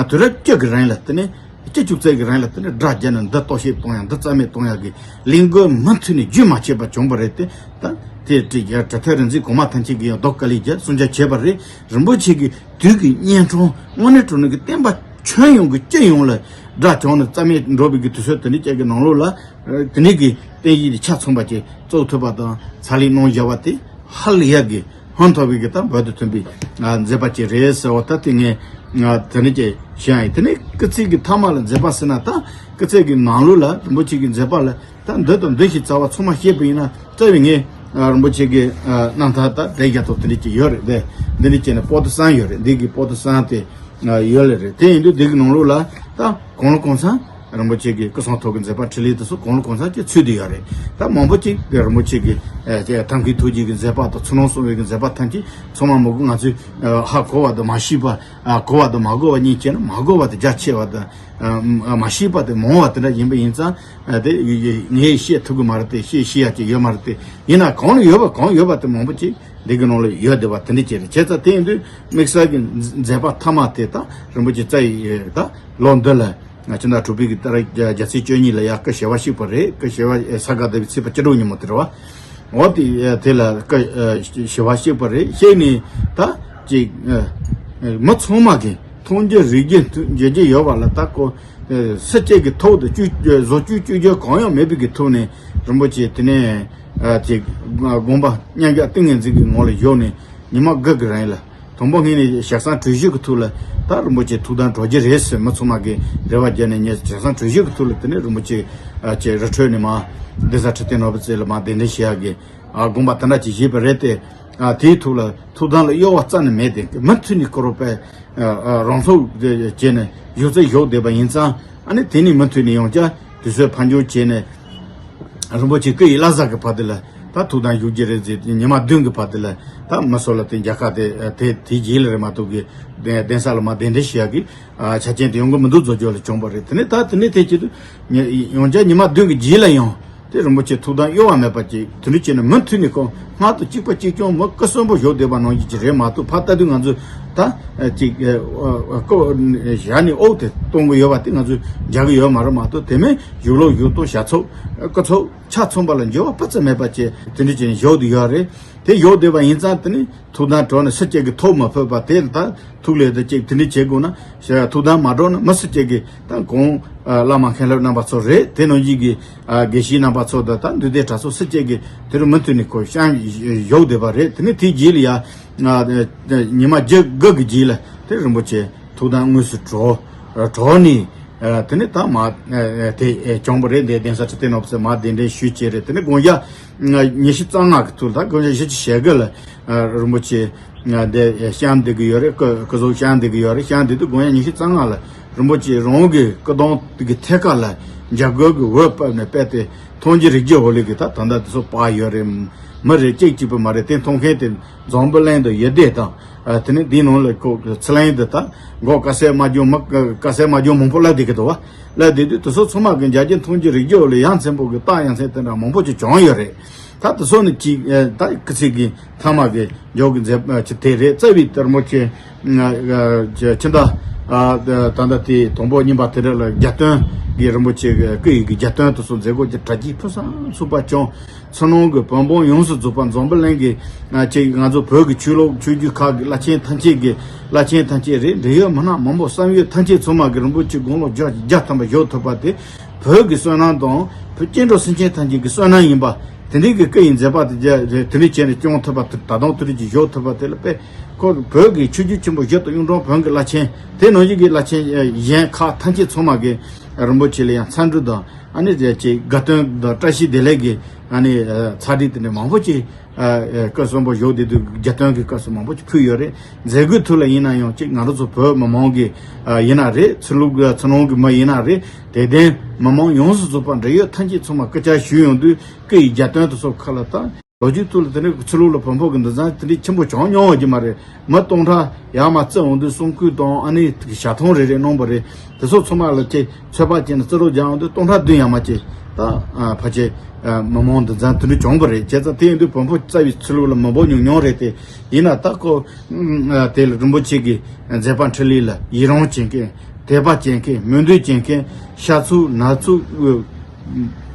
དུས་རབས་བཅུ་གི་རིང་ལ་དེ་ནས་ བཅུ་གཅིག་ཙམ་གྱི་རིང་ལ་དེ་ནས་སྒྲ་བརྒྱབ་ནས་འདི་རྟོག་ཞིབ་གཏོང་ཡག་འདི་རྩ་མེད་གཏོང་ཡག་གི་ལས་འགུལ་མུ་མཐུད་ནས་རྒྱུན་མ་ཆད་པར་བྱུང་བ་རེད་དེ། ད་དེ་དྲི་རྒྱ་གྲི་ཐོད་རིག་འཛིན་གོང་མ་ཐམས་ཅད་ཀྱིས་ཡང་རྡོག་དཀའ་ལས་བརྒྱབ་གསུང་བྱ་བྱས་པ་རེད། རིན་པོ་ཆེ་གི་དུས་ཀྱི་གཉན་འཕྲང་དངོས་གནས་དྲང་གནས་ཀྱི་བསྟན་པ་ཁྱོན་ཡོངས་ཀྱི་སྤྱི་ཡོངས་ལ་སྒྲ་བྱུང་ནས་རྩ་མེད་འགྲོ་བའི་གི་དུས་ཚོད་དེ་འདྲ་ཅིག་གི་ནང་ལོགས་ལ། དེ་ནས་གི་བསྟན་བཞི་དེ་ཆ་མཚུངས་པ་ཅིག་བཙུགས་ཐུབ་པ་དང་ཕྱག་ལས་གནང་བཞག་པ་དེ་ཧ་ལས་ཡག་གི་ཧོན་ཐོབ་པའི་གི་ད་འབོལ་དུ་ཐོན་པའི་ཨ་མཛད་པ་ཅིག་རེད་ཟེར་བ་ད་དེ་ངས་ཨ་དེ་ནས་ཀྱི་བཤད་ཡིན། དེ་ནས་སྐུ་ཚེ་གི་མཐའ་མ་ལ་མཛད་པ་ཟེར་ན་ད་སྐུ་ཚེ་གི་ནང་ལོགས་ལ་རིན་པོ་ཆེ་གི་མཛད་པ་ལ་ད་འདི་དང་འདི་ཞིག་རྩ་བ་ཚང་མ་བཤད་པ་ཡིན་ན་རྩ་བའི་ངས་ཨ་རིན་པོ་ཆེ་གི་ཨ་རྣམ་ཐར་ད་དེ་རྒྱ་ཐོག་དེ་འདྲ་ཅིག་ཡོད་རེད། དེ་འདི་འདྲ་བྱས་ནས་པོ་ཏི་གསུམ་ཡོད་རེད། འདི་གི་པོ་ཏི་གསུམ་དེ་ཨ་ཡོད་ལེ་རེད། དེ་ཡིན་དུས་འདི་གི་ནང་ལོགས་ལ་ད་གང་ལ་གང་འཚམ་རིན་པོ་ཆེ་གི་སྐུ་གསུང་ཐུགས་ཀྱི་མཛད་པ་འཕྲིན་ལས་དེ་ཚོ་གང་ལ་གང་འཚམ་ཅིག་ཚུད་དེ་ཡོད་རེད། ད་མང་པོ་ཅིག་གི་རིན་པོ་ཆེ་གི་ཨ་ཐབས་མཁས་ཐུགས་རྗེ་གི་མཛད་པ་དང་ཚུལ་སྣང་གསུམ་པའི་གི་མཛད་པ་ཐམས་ཅད་ཚང་མ་མི་དགོས། ང་ཚོས་ཨ་ཧ་གོ་བ་དང་མ་ཤེས་པ་ཨ་གོ་བ་དང་མ་གོ་བ་གཉིས་བྱས་ན་མ་གོ་བ་དེ་རྒྱ་ཆེ་བ་དང་ཨ་མ་ཤེས་པ་དེ་མང་བ་དེ་འདྲ་ཡིན་པ་ཡིན་ཙང་ཨ་དེ་ངས་བཤད་ཐུབ་གི་མ་རེད་དེ། བཤད་ཤེས་ཡ་ཅིག་ཡོད་མ་རེད་དེ། ཡིན་ན་གང་ལ་ཡོད་པ་གང་ཡོད་པ་དེ་མང་པོ་ཅིག་འདི་གི་ནང་ལ་ཡོད་བསྡད་པ་དེ་འདྲ་ཅིག་རེད། བྱས་ཙང་དེ་ཡིན་དུས་དམིགས་བསལ་གྱི་མཛད་པ་མཐའ་མ་དེ་ད་རིན་པོ་ཆེ་རྩ་ཡི་ད་ལོ་འདི་ལ་ཕྱི་ཟླ་དྲུག་པའི་གི་ཏ་རིག་བརྒྱད་ཚེས་བཅུ་གཉིས་ལ་ཡ་སྐུ་ཞི་བ་གཤེགས་པ་རེད། སྐུ་ཞི་བ་ས་ག་ཟླ་བའི་ཚེས་པ་བཅུ་དྲུག་ཉིན་མོ་དེ་རེད་བ། འོ་དེ་དེ་ལ་སྐུ་ཞི་བ་གཤེགས་པ་རེད། གཤེགས་ནས་ད་ཅིག་མི་ཚང་མ་གི་མཐོང་རྒྱུ་རིག་རྒྱུ་འཇུག་རྒྱུ་ཡོད་པ་ལ་ད་ཁོ་སྲིད་སྐྱེས་ཀྱི་ཐོག་ཏུ་བཅོས་བཟོ་བཅོས་བཅོས་རྒྱུ་གང་ཡང་མེད་པའི་གི་ཐོག་ནས་རིན་པོ་ཆེ་དེ་ནས་ཅིག་དགོངས་པ་མཉམ་གཞག་ཏིང་ངེ་འཛིན་གྱི་ངང་ལ་བཞུགས་ནས་ཉི་མ་དགུ་གི་རིང་ལ། དང་པོ་སྔོན་ནས་ཞག་སང་གྲོས་གཞི་གི་ཐོག་ལ་ད་རིན་པོ་ཆེ་ཐུགས་དམ་གྲོལ་རྒྱུ་རེད་ཟེར་མི་ཚང་མ་གིས་རེ་བ་བརྒྱབ་ནས་ངས་ཞག་སང་གྲོས་གཞི་གི་ཐོག་ལ་དེ་ནས་རིན་པོ་ཆེ་ཨ་ཅེ་རི་ཁྲོད་ནས་མ་གདན་ས་ཁྲི་སྟེང་ནོར་བུ་རྩེ་ལ་མ་གདན་འདྲེན་བྱེད་ཡག་གི་ཨ་དགོངས་པ་དེ་འདྲ་ཅིག་བཞེས་པ་རེད་དེ། ཨ་དེའི་ཐོག་ལ་ཐུགས་དམ་ལ་གཡོ་བ་རྩ་ནས་མེད་དེ་མུ་མཐུད་ནས་སྐུ་རོ་པས་ཨ་ཨ་རང་སྲོག་བཅད་ནས་བཞུགས་རྩིས་བཞུགས་བསྡད་པ་ཡིན་ཙང་ཨ་ནི་དེ་ནས་མུ་མཐུད་ནས་ཡང་བསྐྱར་དུས་ཚོད་ཕར་འགྱངས་བྱས་ནས། རིན་པོ་ཆེ་སྐུ་ཡི་བླ་གཟའ་གི་བར་དུ་ལ་ད་ཐུགས་དམ་བཞུགས་རྒྱུ་རེད་ཟེར་ཏེ་ཉི་མ་བདུན་གི་བར་དུ་ལ་ད་མི་སོགས་ལ་དེ་མཇལ་ཁ་དེ་དེ་དེའི་རྗེས་ལ་རེད་མ་གཏོགས་གི་གདན་གདན་ས་ལ་མ་གདན་འདྲེན་བྱེད་ཡག་གི་ཨ་ཆ་རྐྱེན་དེ་ཡོང་གི་མི་འདུག་བཟོ་རྒྱུ་ལ་བྱུང་བ་རེད། དེ་ནས་ད་དེ་ནས་དེ་བྱེད་དུས་ཡང་བསྐྱར་ཉི་མ་བདུན་གི་རྗེས་ལ་ཡང་དེ་རིན་པོ་ཆེ་ཐུགས་དམ་གཡོ་བ་མེད་པ་ཅིག་དེ་འདྲ་བྱས་ནས་མུ་མཐུད་ནས་ཁོ་སྔར་དང་གཅིག་པ་གཅིག་རྐྱང་མི་སྐུ་གསོན་པོ་བཞུགས་བསྡད་པ་ནང་བཞིན་ཅིག་རེད་མ་གཏོགས་ཕར་ལྟ་དུས་ང་ཚོས་ད་ཅིག་སྐུ་བཞག་ནས་འོག་དེ་གཏོང་གི་ཡོད་པ་དེ་ང་ཚོས་མཇལ་གི་ཡོད་མ་རེད་མ་གཏོགས་དེ་མིན་བཞུགས་ལོག་བཞུགས་ཐོག་ཞབས་ཚོགས་སྐུ་ཚོགས་ཆ་མཚུངས་པ་ལ་འགྱུར་བ་སྤུ་ཙམ་མེད་པ་བཅས་དེ་འདྲ་བྱས་ནས་བཞུགས་བསྡད་ཡོད་རེད། དེ་བཞུགས་བསྡད་པ་ཡིན་ཙང་དེ་ནི་ཐུགས་དམ་གྲོལ་ནས་སྲིད་སྐྱེས་ཀྱི་ཐོག་མ་ཕེབས་པ་དེ་ལ་ད་ཐུགས་ལས་དེ་གཅིག་དེ་འདྲ་བྱེད་དགོས་ན་ཐུགས་དམ་མ་གྲོལ་ན་མི་སྲིད་སྐྱེས་ཀྱི་ད་གོང་བླ་མ་མཁན་སློབ་རྣམ་པ་ཚོ་རེད། དེ་ནང་བཞིན་གྱི་དགེ་བཤེས་རྣམ་པ་ཚོ་དང་ད་འདུས་སྡེ་གྲྭ་ཚང་སྲིད་སྐྱེས་ཀྱི་དེ་རུ་མུ་མཐུད་ནས་ཁོ་བཤམས་བཞུགས་བསྡད་པ་རེད། དེ་ནི་དེའི་རྗེས་ལ་ཡ། ཉི་མ་བཅུ་དགུ་གི་རྗེས་ལ་དེ་རིན་པོ་ཆེ་ཐུགས་དམ་དངོས་སུ་གྲོལ་གྲོལ་ནས་དེ་ནས་ད་མ་དེ་བྱུང་བ་རེད། འདི་གདན་ས་ཁྲི་སྟེང་ནོར་བུ་རྩེ་མ་གདན་འདྲེན་ཞུས་བྱས་རེད། དེ་ནས་དགུང་ཞག་ཉི་ཤུ་རྩ་ལྔ་གི་ཐོག་ད་དགུང་ཞག་བཞི་བཅུ་ཞེ་དགུ་ལ་རིན་པོ་ཆེ་འདི་བཤམས་བསྡད་ཀྱི་ཡོད་རེད། སྐུ་སྐུ་གཟུགས་བཤམས་བསྡད་ཀྱི་ཡོད་རེད། བཤམས་བསྡད་དུས་དགུང་ཞག་ཉི་ཤུ་རྩ་ལྔ་ལ་རིན་པོ་ཆེ་རང་གི་སྐུ་གདུང་གི་ཐད་ཀ་ལ་འཇའ་གུར་གྱི་འོད་ཕུབ་ནས་དཔལ་དེ་མཐོང་རྒྱུ་རིག་རྒྱུ་འོག་ལས་ཀྱི་ད་ད་ལྟ་དེ་ཚོ་པར་ཡོད་རེད། མི་རེ་གཅིག་གཅིག་པུ་མ་རེད། དེ་མཐོང་མཁན་དེ་འཛམ་བུ་གླིང་དུ་ཡོད་བསྡད་དང་། དེ་ནས་འདིའི་ནང་ལ་ཁོ་ཚུར་ལན་དུ་ད་མགོ་དཀར་ཟས་མ་འཇོན་མི་དཀར་ཟས་མ་འཇོན་མང་པོ་སླེབས་བསྡད་ཀྱི་འདུག་བ། སླེབས་བསྡད་དུས་དེ་ཚོ་ཚང་མ་གི་འཇའ་རྒྱུ་མཐོང་རྒྱུ་རིག་རྒྱུ་འོག་ལས་ཡ་མཚན་པོ་གི་རྟགས་ཡ་མཚན་དེ་འདྲ་མང་པོ་ཅིག་བྱུང་ཡོད་རེད། ད་དེ་ཚོ་ནི་ཅིག་ད་སྐུ་ཚེ་གི་མཐའ་མ་གི་འཇོག་གི་མཛད་ཅིག་དེ་རེད། རྩ་བའི་དེ་རིན་པོ་ཆེ་ཕྱི་ཟླ་ད་ལྟ་དེ་དང་པོ་གཉིས་པ་དེ་རེད་ལ་རྒྱ་སྟོན་གྱི་རིན་པོ་ཆེ་གི་སྐུ་ཡི་གི་རྒྱ་སྟོན་དེ་ཚོ་མཛད་སྒོ་ཅིག་གྲ་རྒྱས་ཕུན་སུམ་ཚོགས་པ་བྱུང་། ཕྱི་ནང་གི་བོད་འབངས་ཡོངས་སུ་རྫོགས་པ་འཛམ་བུ་གླིང་གི་ཅིག་ང་ཚོ་བོད་ཀྱི་ཆོས་ལུགས་ཆོས་བརྒྱུད་ཁག་གི་བླ་ཆེན་ཐམས་ཅད་ཀྱི་བླ་ཆེན་ཐམས་ཅད་རེད། འབྲེལ་ཡོད་མི་སྣ་མང་པོ་བསམ་ཡོད་ཐམས་ཅད་ཚང་མ་གི་རིན་པོ་ཆེ་དགུང་ལོ་བརྒྱ་བརྒྱ་ཐམ་པ་བཞུགས་ཐུབ་པ་དེ་བོད་ཀྱི་བསོད་ནམས་དང་བོད་སྐྱེ་འགྲོ་སེམས་ཅན་ཐམས་ཅད་ཀྱི་བསོད་ནམས་ཡིན་པ། དེ་འདྲའི་གི་སྐུ་ཡི་མཛད་པ་དེ་རྒྱ་དེ་འདྲའི་བྱས་ནས་སྐྱོང་ཐུབ་པ་དེ་ད་དུང་དེ་འདྲའི་ཅིག་བཞུགས་ཐུབ་པ་དེ་ལ་དཔེ་ཁོ་བོད་ཀྱི་ཆོས་བརྒྱུད་ཆེན་པོ་བཞི་དང་གཡུང་དྲུང་བོན་གྱི་བླ་ཆེན་དེ་ནང་བཞིན་གྱི་བླ་ཆེན་གཞན་ཁག་ཐམས་ཅད་ཚང་མ་གི་རིན་པོ་ཆེ་ལ་ཡང་འཚམས་འདྲི་དང་། ཨ་ནི་རྒྱ་ཆེ་དགའ་སྟོན་དང་བཀྲ་ཤིས་བདེ་ལེགས་ཀྱི་ཨ་ནི་ཚ་དྲིས་དེ་འདྲ་མང་པོ་ཅིག་སྐུ་གསོན་པོ་བཞུགས་བསྡད་དུས་རྒྱ་སྟོན་གྱི་སྐབས་སུ་མང་པོ་ཅིག་ཕུལ་ཡོད་རེད། མཛད་སྒོའི་ཐོག་ལ་ཡིན་ན་ཡང་ཅིག་ང་རང་ཚོ་བོད་མི་མང་གི་ཡིན་ན་རེད། ཕྱི་ལོགས་ཕྱི་ནང་གི་མི་ཡིན་ན་རེད། དད་ལྡན་མི་མང་ཡོངས་སུ་རྫོགས་པ་འབྲེལ་ཡོད་ཐམས་ཅད་ཚང་མ་སྐུ་བཅར་ཞུས་ཡོང་དུས་སྐུ་ཡི་རྒྱ་སྟོན་དུ་སོགས་ཁག་ལ་བཏང་། ལོ་རྒྱུས་ཐོག་ལ་དེ་འདྲའི་ཕྱི་ལོགས་ལ་བོན་པོ་གི་འདུ་འཛོམས་དེ་འདྲའི་ཆེན་པོ་བྱུང་མྱོང་བ་ཅིག་མ་རེད། མི་སྟོང་ཕྲག་ཡར་མར་བརྩི་འོང་དུས་གསུང་སྐུད་དང་ཨ་ནི་ཞལ་མཐོང་རེ་རེ་གནང་བ་རེད། དེ་ཚོ་ཚང་མ་ལ་ཅིག་ཚོད་དཔག་བྱས་ནས་རྩིས་རོགས་རྒྱག་འོང་དུས་སྟོང་ཕྲག་བདུན་ཡར་མར་ཅིག་ད་ཕལ་ཆེར་མི་མང་འདུ་འཛོམས་དེ་འདྲ་བྱུང་བ་རེད། བྱས་ཙང་དེ་ཡིན་དུས་བོན་པོ་རྩ་བའི་ཕྱི་ལོགས་ལ་མི་འབོར་ཉུང་ཉུང་རེད་དེ། ཡིན་ན་ད་ཁོ་དེ་ལ་རིན་པོ་ཆེ་གི་མཛད་པ་འཕྲིན་ལས་ལ་ཡི་རང་བྱེད་མཁན། དད་པ་བྱེད་མཁན། མོས་འདུན་བྱེད་མཁན། ཤ་ཚུགས་ནག་ཚུགས་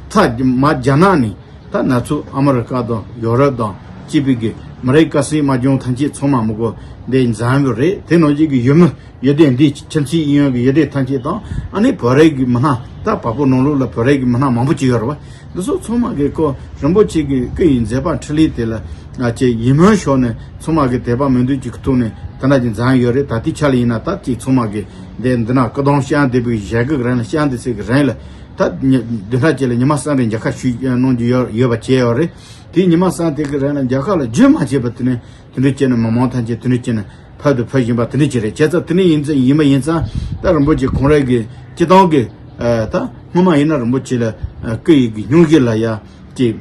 ཚ་མ་རྒྱ་ནག་ནས། ད་ན་ཚོད་ཨ་མི་རི་ཀ་དང་ཡོ་རོབ་དང་སྐྱིད་པའི་གི་མི་རིགས་དཀར་སེར་དམར་ལྗང་ཐམས་ཅད་ཚང་མ་མི་གོ་འདི་འཛམ་བུ་རེད། དེ་ནང་བཞིན་གི་ཡུལ་མི་ཡུལ་སྡེ་འདི་ཁྱིམ་མཚེས་ཡིན་ཡོད་གི་ཡུལ་སྡེ་ཐམས་ཅད་དང་། ཨ་ནི་བོད་རིགས་ཀྱི་མི་སྣ། ད་བལ་པོ་ནང་ལོགས་ལ་བོད་རིགས་ཀྱི་མི་སྣ་མང་པོ་ཅིག་ཡོད་རེད་བ། འདི་ཚོ་ཚང་མ་གི་ཁོ་རིན་པོ་ཆེ་གི་སྐུ་ཡི་མཛད་པ་འཕྲིན་ལས་དེ་ལ་ང་ཅེ་ཡིད་སྨོན་ཤོར་ནས། ཚང་མ་གི་དད་པ་མོས་འདུན་གྱི་ཐོག་ནས་དེ་འདྲ་ཅིག་མཛད་ཡོད་རེད། ད་ལྟའི་ཆ་ལ་ཡིན་ན་ད་ཅིག་ཚང་མ་གི་འདི་འདི་ན་སྐུ་གདུང་བཤམས་བསྡད་པའི་ཞལ་གི་རིང་ལ། བཤམས་བསྡད་ཚེ་གི་རིང་ལ། ད་ཉི་བདུན་ཕྲག་གཅིག་ལ་ཉི་མ་གསུམ་རེ་མཇལ་ཁ་ཞུ་གནང་རྒྱུ་ཡོད་ཡོད་པ་བྱས་ཡོད་རེད། དེ་ཉི་མ་གསུམ་དེ་གི་རིང་ལ་མཇལ་ཁ་ལ་རྒྱུན་མ་བྱས་པ་དེ་ནས་དེ་འདྲ་བྱས་ནས་མི་མང་ཐམས་ཅད་དེ་འདྲ་བྱས་ནས་ཕར་དང་ཕར་བཞིན་པ་དེ་འདྲ་ཅིག་རེད། བྱས་ཙང་དེ་འདྲ་ཡིན་ཙང་ཡིན་པ་ཡིན་ཙང་། ད་རིན་པོ་ཆེ་ཁོང་རང་གི་སྤྱི་བཏང་གི་ད་སྔོན་མ་ཡིན་ན་རིན་པོ་ཆེ་ལ་སྐུ་ཡི་གི་སྙུང་གཞི་ལ་ཡ་ཅིག་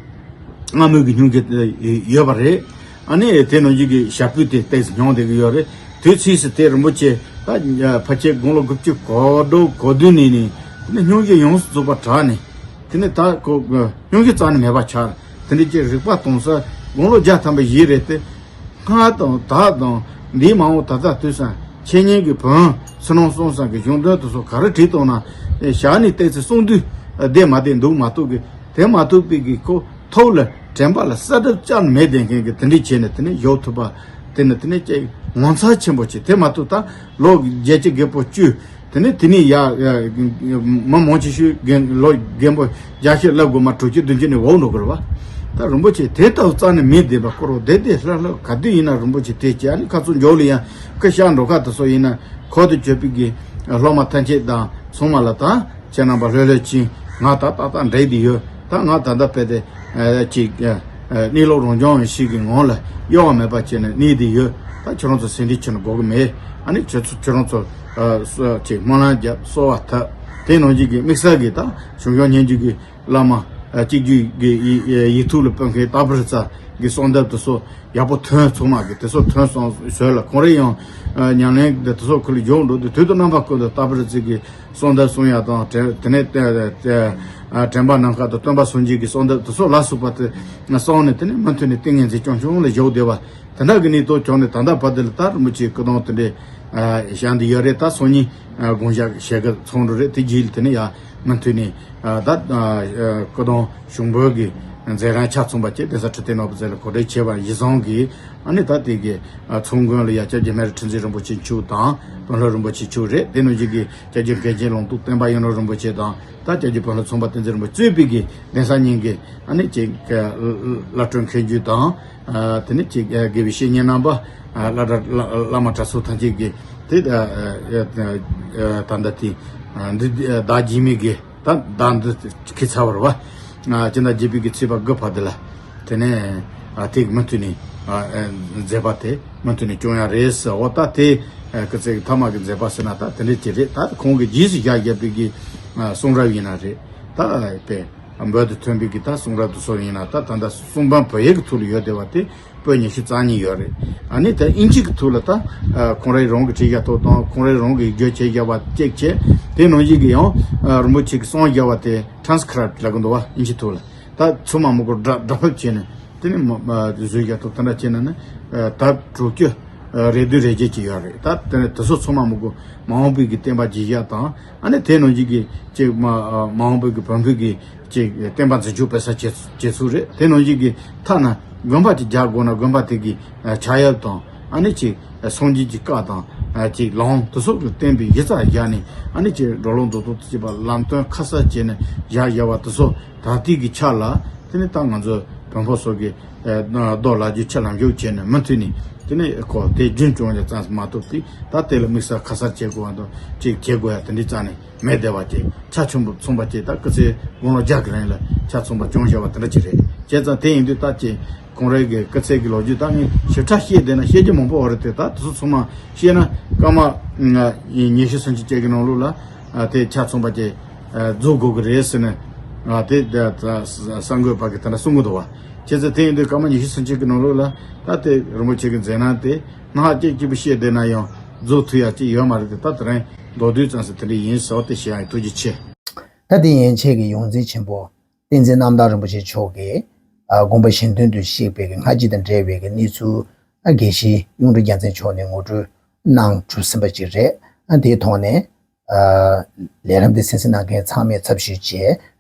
སྔ་མོའི་གི་སྙུང་གཞི་ཡོད་པ་རེད། ཨ་ནི་དེ་ནང་བཞིན་གྱི་ཞབས་པུས་དེ་ཏོག་ཙམ་མྱོང་བསྡད་ཀྱི་ཡོད་རེད། དུས་ཚིགས་སུ་དེ་རིན་པོ་ཆེ་ད་ཕལ་ཆེར་དགུང་ལོ་དགུ་བཅུ་གོ་དྲུག་གོ་བདུན་ནས་ནས་དེ་ནས་སྙུང་གཞི་ཡོངས་སུ་རྫོགས་པ་དྲག་ནས། དེ་ནས་ད་ཁོ་སྙུང་གཞི་རྩ་ནས་མེད་པ་ཆགས། དེ་འདྲ་ཅིག་རིག་པ་གཏོང་ས་དགུང་ལོ་བརྒྱ་ཐམ་པ་བཞེས་རེད་དེ། སྔར་དང་ད་དང་འདིའི་མ་འོངས་ད་ལྟ་དུས་སང་འཆད་ཉན་གྱི་བོན་ཕྱི་ནང་གསང་གསུམ་གྱི་གཞུང་དོན་དེ་ཚོ་ག་རེ་བྲིས་བཏང་ན། ཞག་ནས་ཏོག་ཙམ་གསུང་དུས་བསྡད་མ་བསྡད་འདུག་མ་གཏོགས་གི། དེ་མ་གཏོགས་པའི་གི་ཁོ་ཐོག་ལ་དྲན་པ་ལ་གསལ་བསྒྲགས་བཅར་མེད་བསྡད་མཁན་གྱི་དེ་འདྲ་བྱས་ནས། དེ་ནས་ཡོད་ཐུབ་པ་དེ་ནི་དེ་ནས་ཅིག་ངོ་མཚར་ཆེན་པོ་ཅིག་དེ་མ་གཏོགས་ད་ལོ་བརྒྱད་ཅུ་གི་བར་བཅུ། དེ་ནས་དེ་ནས་ཡ་མི་མང་ཆེ་ཤོས་རྒན་ལོ་རྒན་པོ་བརྒྱད་ཅུ་ལབ་དགོས་མ། དྲུག་ཅུ་བདུན་ཅུ་ནས་འོག་འགྲོ་དགོས་རེད་བ། ད་རིན་པོ་ཆེ་དེ་ལྟ་བུ་རྩ་ནས་མེད་བསྡད་པ། ཁོ་རང་བསྡད་བསྡད་ལྷག་ལྷག་ག་དུས་ཡིན་ན་རིན་པོ་ཆེ་དེ་བྱས། ཨ་ནི་ཁ་ཚུར་འཇོག་ལ་ཡང་སྐུ་ཤག་འགྲོ་ཁ་དེ་ཚོ་ཡིན་ན་ཁོ་དང་གྱོད་པའི་གི་སློབ་མ་ཐམས་ཅད་དང་ཚང་མ་ལ། ད་ཁྱེད་རྣམ་པ་ལྷོད་ལྷོད་ཕྱིན། ང་ད་ཏག་ཏག་འགྲིག་བསྡད་ཡོད། ད་ང་ད་ལྟ་བལྟས་ཏེ་ཅིག་གནས་ལུགས་རང་སྦྱོང་ཞིག་གི་ངང་ལ་གཡོ་བ་མེད་པ་བྱས་ནས་གནས་བསྡད་ཡོད། ད་ཁྱེད་རང་ཚོ་སེམས་ཁྲལ་བྱེད་ན་དགོས་ཀྱི་མེད། ཨ་ནི་ཁྱེད་ཚོ་ཁྱེད་རང་ཚོ་ཅིག་སྨོན་ལམ་རྒྱབ། གསོལ་བ་བཏབ། དེ་ནང་བཞིན་གྱི་དམིགས་བསལ་གྱི་ད་གཞུང་སྐྱོང་སྙན་བརྒྱུད་ཀྱི་བླ་མ་གཅིག་བརྒྱུད་ཀྱི་ཡིག་ཐོག་ལ་སྤེལ་མཁན་རྟ་ཕོ་རི་ཙ་གི་གསོལ་འདེབས་དེ་ཚོ་ཡག་པོ་ཐོན། ཚང་མ་གི་དེ་ཚོ་ཐོན་སོང་ཟེར་ལ། ཁོང་རང་ཡང་ཉམས་ལེན་དེ་ཚོ་ཁུལ་ལ་སྦྱོང་འགྲོ་དུས། དུས་དང་རྣམ་པ་ཀུན་ཏུ་རྟ་ཕོ་རི་ཙ་གི་གསོལ་འདེབས་གསུང་ཡག་དང་། དེ་ནས་དྲན་པ་ནམ་མཁའ་དང་སྟོན་པ་སངས་རྒྱས་ཀྱི་གསོལ་འདེབས་དེ་ཚོ་ལ་སོགས་པ་དེ་གསུངས་ནས། དེ་ནས་མུ་མཐུད་ནས་ཏིང་ངེ་འཛིན་རྐྱང་རྐྱང་ལ་བཞུགས་བསྡད་པ། དེ་འདྲ་གི་གནས་སྟངས་བྱུང་ནས། ད་ལྟ་བར་དུ་ལ་ད་རིན་པོ་ཆེའི་སྐུ་གདུང་དེ་འདྲས་བཞེངས་བསྡད་ཡོད་རེད། ད་སང་ཉིན་དགོངས་ཞག་ཞལ་བཀོད་ཚོགས་འདུ་རེད། དེ་རྗེས་ལ་དེ་ནས་ཡང་མུ་མཐུད་ནས་ད་སྐུ་གདུང་ཞུགས་འབུལ་གྱི་མཛད་རིམ་ཆ་ཚང་པ་བཅས་གདན་ས་ཁྲི་བརྟན་ནོར་བུ་རྩེ་ལ་གོ་སྒྲིག་བྱས་པ་གཞི་བཟུང་གིས། ཨ་ནི་ད་དེ་གི་ཚོགས་མགོན་ལ་ཡང་སྐྱབས་རྗེ་སྨན་རི་ཁྲི་འཛིན་རིན་པོ་ཆེ་མཆོག་དང་། དཔོན་སློབ་རིན་པོ་ཆེ་མཆོག་རེད། དེ་ནང་བཞིན་གྱི་སྐྱབས་རྗེ་མཁན་ཆེན་ལུང་རྟོགས་བསྟན་པ་ཡུན་རིང་རིན་པོ་ཆེ་དང་། ད་སྐྱབས་རྗེ་དཔོན་སློབ་ཚངས་པ་བསྟན་འཛིན་རིན་པོ་ཆེ་གཙོས་པའི་གི་གདན་ས་གཉིས་ཀྱི་ཨ་ནི་ཅིག་བླ་སྤྲུལ་མཁན་བརྒྱུད་དང་། དེ་ནས་ཅིག་དགེ་བའི་བཤེས་གཉེན་རྣམ་པ། བླ་གྲྭ་བླ་བླ་མ་གྲྭ་ཚང་ཐམས་ཅད་ཀྱིས་དེ་ད་ལྟ་དེ་འདི་ཟླ་རྗེས་མའི་གི་ད་ཟླ་འདི་ཁེ་ཚ་བར་བ། སྤྱི་ཟླ་བརྒྱད་པའི་གི་ཚེས་པ་དགུ་བར་དུ་ལ། དེ་ནས་དེ་གི་མུ་མཐུད་ནས་མཛད་པ་དེ་མུ་མཐུད་ནས་སྐྱོང་ཡག་རེད་ཟེར། འོ་ད་དེ་སྐུ་ཚེ་གི་མཐའ་མ་གི་མཛད་པ་ཟེར་ན་ད་དེ་འདྲས་ཅིག་རེད། ད་ཁོང་གི་རྗེས་སུ་བཞག་བཞག་པའི་གི་གསུང་རབ་ཡིན་ན་རེད། ད་དཔེ་འབུལ་དུ་ཐོན་པའི་གི་ད་གསུང་རབ་དེ་ཚོ་ཡིན་ན། ད་ད་ལྟ་གསུང་འབུམ་བོད་ཡིག་གི་ཐོག་ལ་ཡོད་བསྡད་པ་དེ་པོད་ཉི་ཤུ་རྩ་གཉིས་ཡོད་རེད། ཨ་ནི་ད་དབྱིན་ཇི་གི་ཐོག་ལ་ད་ཁོང་རང་རང་གིས་བྲིས་བཞག་ཐོག་དང་། ཁོང་རང་རང་གིས་བསྒྱུར་བྱས་བཞག་པ་གཅིག་བྱས། དེ་ནང་བཞིན་གྱི་ཡང་རིན་པོ་ཆེ་གིས་གསུངས་བཞག་པ་དེ་transcript་ལབ་གི་འདུག་བ། དབྱིན་ཇི་ཐོག་ལ། ད་ཚང་མ་མི་གོ་སྒྲ་སྒྲ་ཕབ་བྱས་ནས། དེ་ནས་མ་མ་བཟོས་རྒྱ་ཐོག་དེ་འདྲ་བྱས་ན་ནི་ལྡབ་དྲུག་ཅུ་རེ་བདུན་རེ་བརྒྱད་ཅིག་ཡོད་རེད། ད་དེ་ནས་དེ་ཚོ་ཚང་མ་མི་གོ་མ་འོངས་པའི་གི་བསྟན་པ་རྒྱས་ཡག་དང་། ཨ་ནི་དེ་ནང་བཞིན་གྱི་ཅིག་མ་མ་འོངས་པའི་གི་བོན་པོའི་གི་ཅིག་བསྟན་པ་འཛིན་སྐྱོང་སྤེལ་ས་བྱེད་བྱེད་ཚུལ་རེད། དེ་ནང་བཞིན་གྱི་ཐ་ན་དགོན་པ་ཅིག་རྒྱག་དགོས་ན་དགོན་པ་དེ་གི་ཆགས་ཡབ་དང་། ཨ་ནི་ཅིག་སངས་རྒྱས་ཀྱི་བཀའ་དང་ཅིག་ལུང་དེ་ཚོ་གི་བསྟན་པའི་གཞི་རྩ་བཞག་ནས། ཨ་ནི་ཅིག་འགྲོ་ལུགས་མདོ་སྟོད་དུ་བྱས་པ་ལམ་སྟོན་ཁ་གསལ་བྱས་ནས་བཞག་བཞག་པ་དེ་ཚོ་ད་ལྟའི་གི་ཆ་ལ། དེ་ནི་ད་ང་ཚོ་བོན་པོ་ཚོ་གི་ཨ་རྡོ་ལག་འགྱུར་ཆེ་ལམ་ཞུགས་བྱས་ནས་མུ་མཐུད་ནས། དེ་ནི་ཁོ་དེ་རྒྱུན་སྐྱོང་ཡ་ཙམ་མ་གཏོགས་པའི་ད་དེ་ལ་དམིགས་བསལ་ཁ་གསལ་བྱེད་དགོས་པ་དང་ཅིག་བྱེད་དགོས་ཡ་དེ་འདྲའི་རྩ་ནས་མེད་བསྡད་པ་ཅིག་ཆ་ཆུང་པོ་ཚུངས་པ་ཅིག་ད་སྐུ་ཚེ་དགུང་ལོ་བརྒྱ་གི་རིང་ལ་ཆ་ཚུངས་པ་སྐྱོང་བཞག་པ་དེ་འདྲ་ཅིག་རེད། བྱས་ཙང་དེ་ཡིན་དུས་ད་ཅིག་ཁོང་རང་གི་སྐུ་ཚེ་གི་ལོ་རྒྱུས་ད་ངས་ཞིབ་ཕྲ་བཤད་བསྡད་ན་བཤད་རྒྱུ་མང་པོ་ཡོད་རེད་དེ། ད་དེ་ཚོ་ཚང་མ་བཤད་ན་སྐར་མ་ཉི་ཤུ་སུམ་ཅུ་བཅས་ཀྱི་ནང་ལོགས་ལ་དེ་ཆ་ཚང་པ་ཅིག་རྫོགས་དགོས་ཀྱི་རེད་ཟེར་ནས་དེ་གསར་འགོད་པ་གི་དེ་འདྲ་གསུང་གི་འདུག་བ། བྱས་ཙང་དེ་ཡིན་དུས་སྐར་མ་ཉི་ཤུ་སུམ་ཅུ་གི་ནང་ལོགས་ལ་ད་དེ་རིན་པོ་ཆེ་གི་མཛད་རྣམ་དེ་ནང་ཧ་ཅིག་གཅིག་པུ་བཤད་བསྡད་ན་ཡང་རྫོགས་ཐུབ་ཡ་ཅིག་ཡོད་མ་རེད་དེ། ད་དེ་རིང་མདོར་བསྡུས་ཙམ་ཞིག་དེ་འདྲ་ཡིན་ཟེར་བ་དེ་བཤད་ཡ་ཡིན། ཐུགས་རྗེ་ཆེ། ད་དེ་ཡན་ཆད་ཀྱི་ཡོངས་འཛིན་ཆེན་པོ་བསྟན་འཛིན་རྣམ་དག་རིན་པོ་ཆེ་མཆོག་གིས་ཨ་དགོངས་པ་གཞན་དོན་དུ་གཤེགས་པའི་གི་སྔ་ཕྱི་དང་འབྲེལ་བའི་གི་གནས་ཚུལ། ཨ་དགེ་བཤེས་གཡུང་དྲུང་རྒྱལ་མཚན་མཆོག་ནས་ངོ་སྤྲོད་གནང་གྲུབ་ཟིན་པ་ཅིག་རེད། ཨ་དེའི་ཐོག་ནས་ ལས་རིམ་འདི་གསན་གཟིགས་གནང་མཁན་ཚང་མའི་ཚབ་ཞུས་བྱས་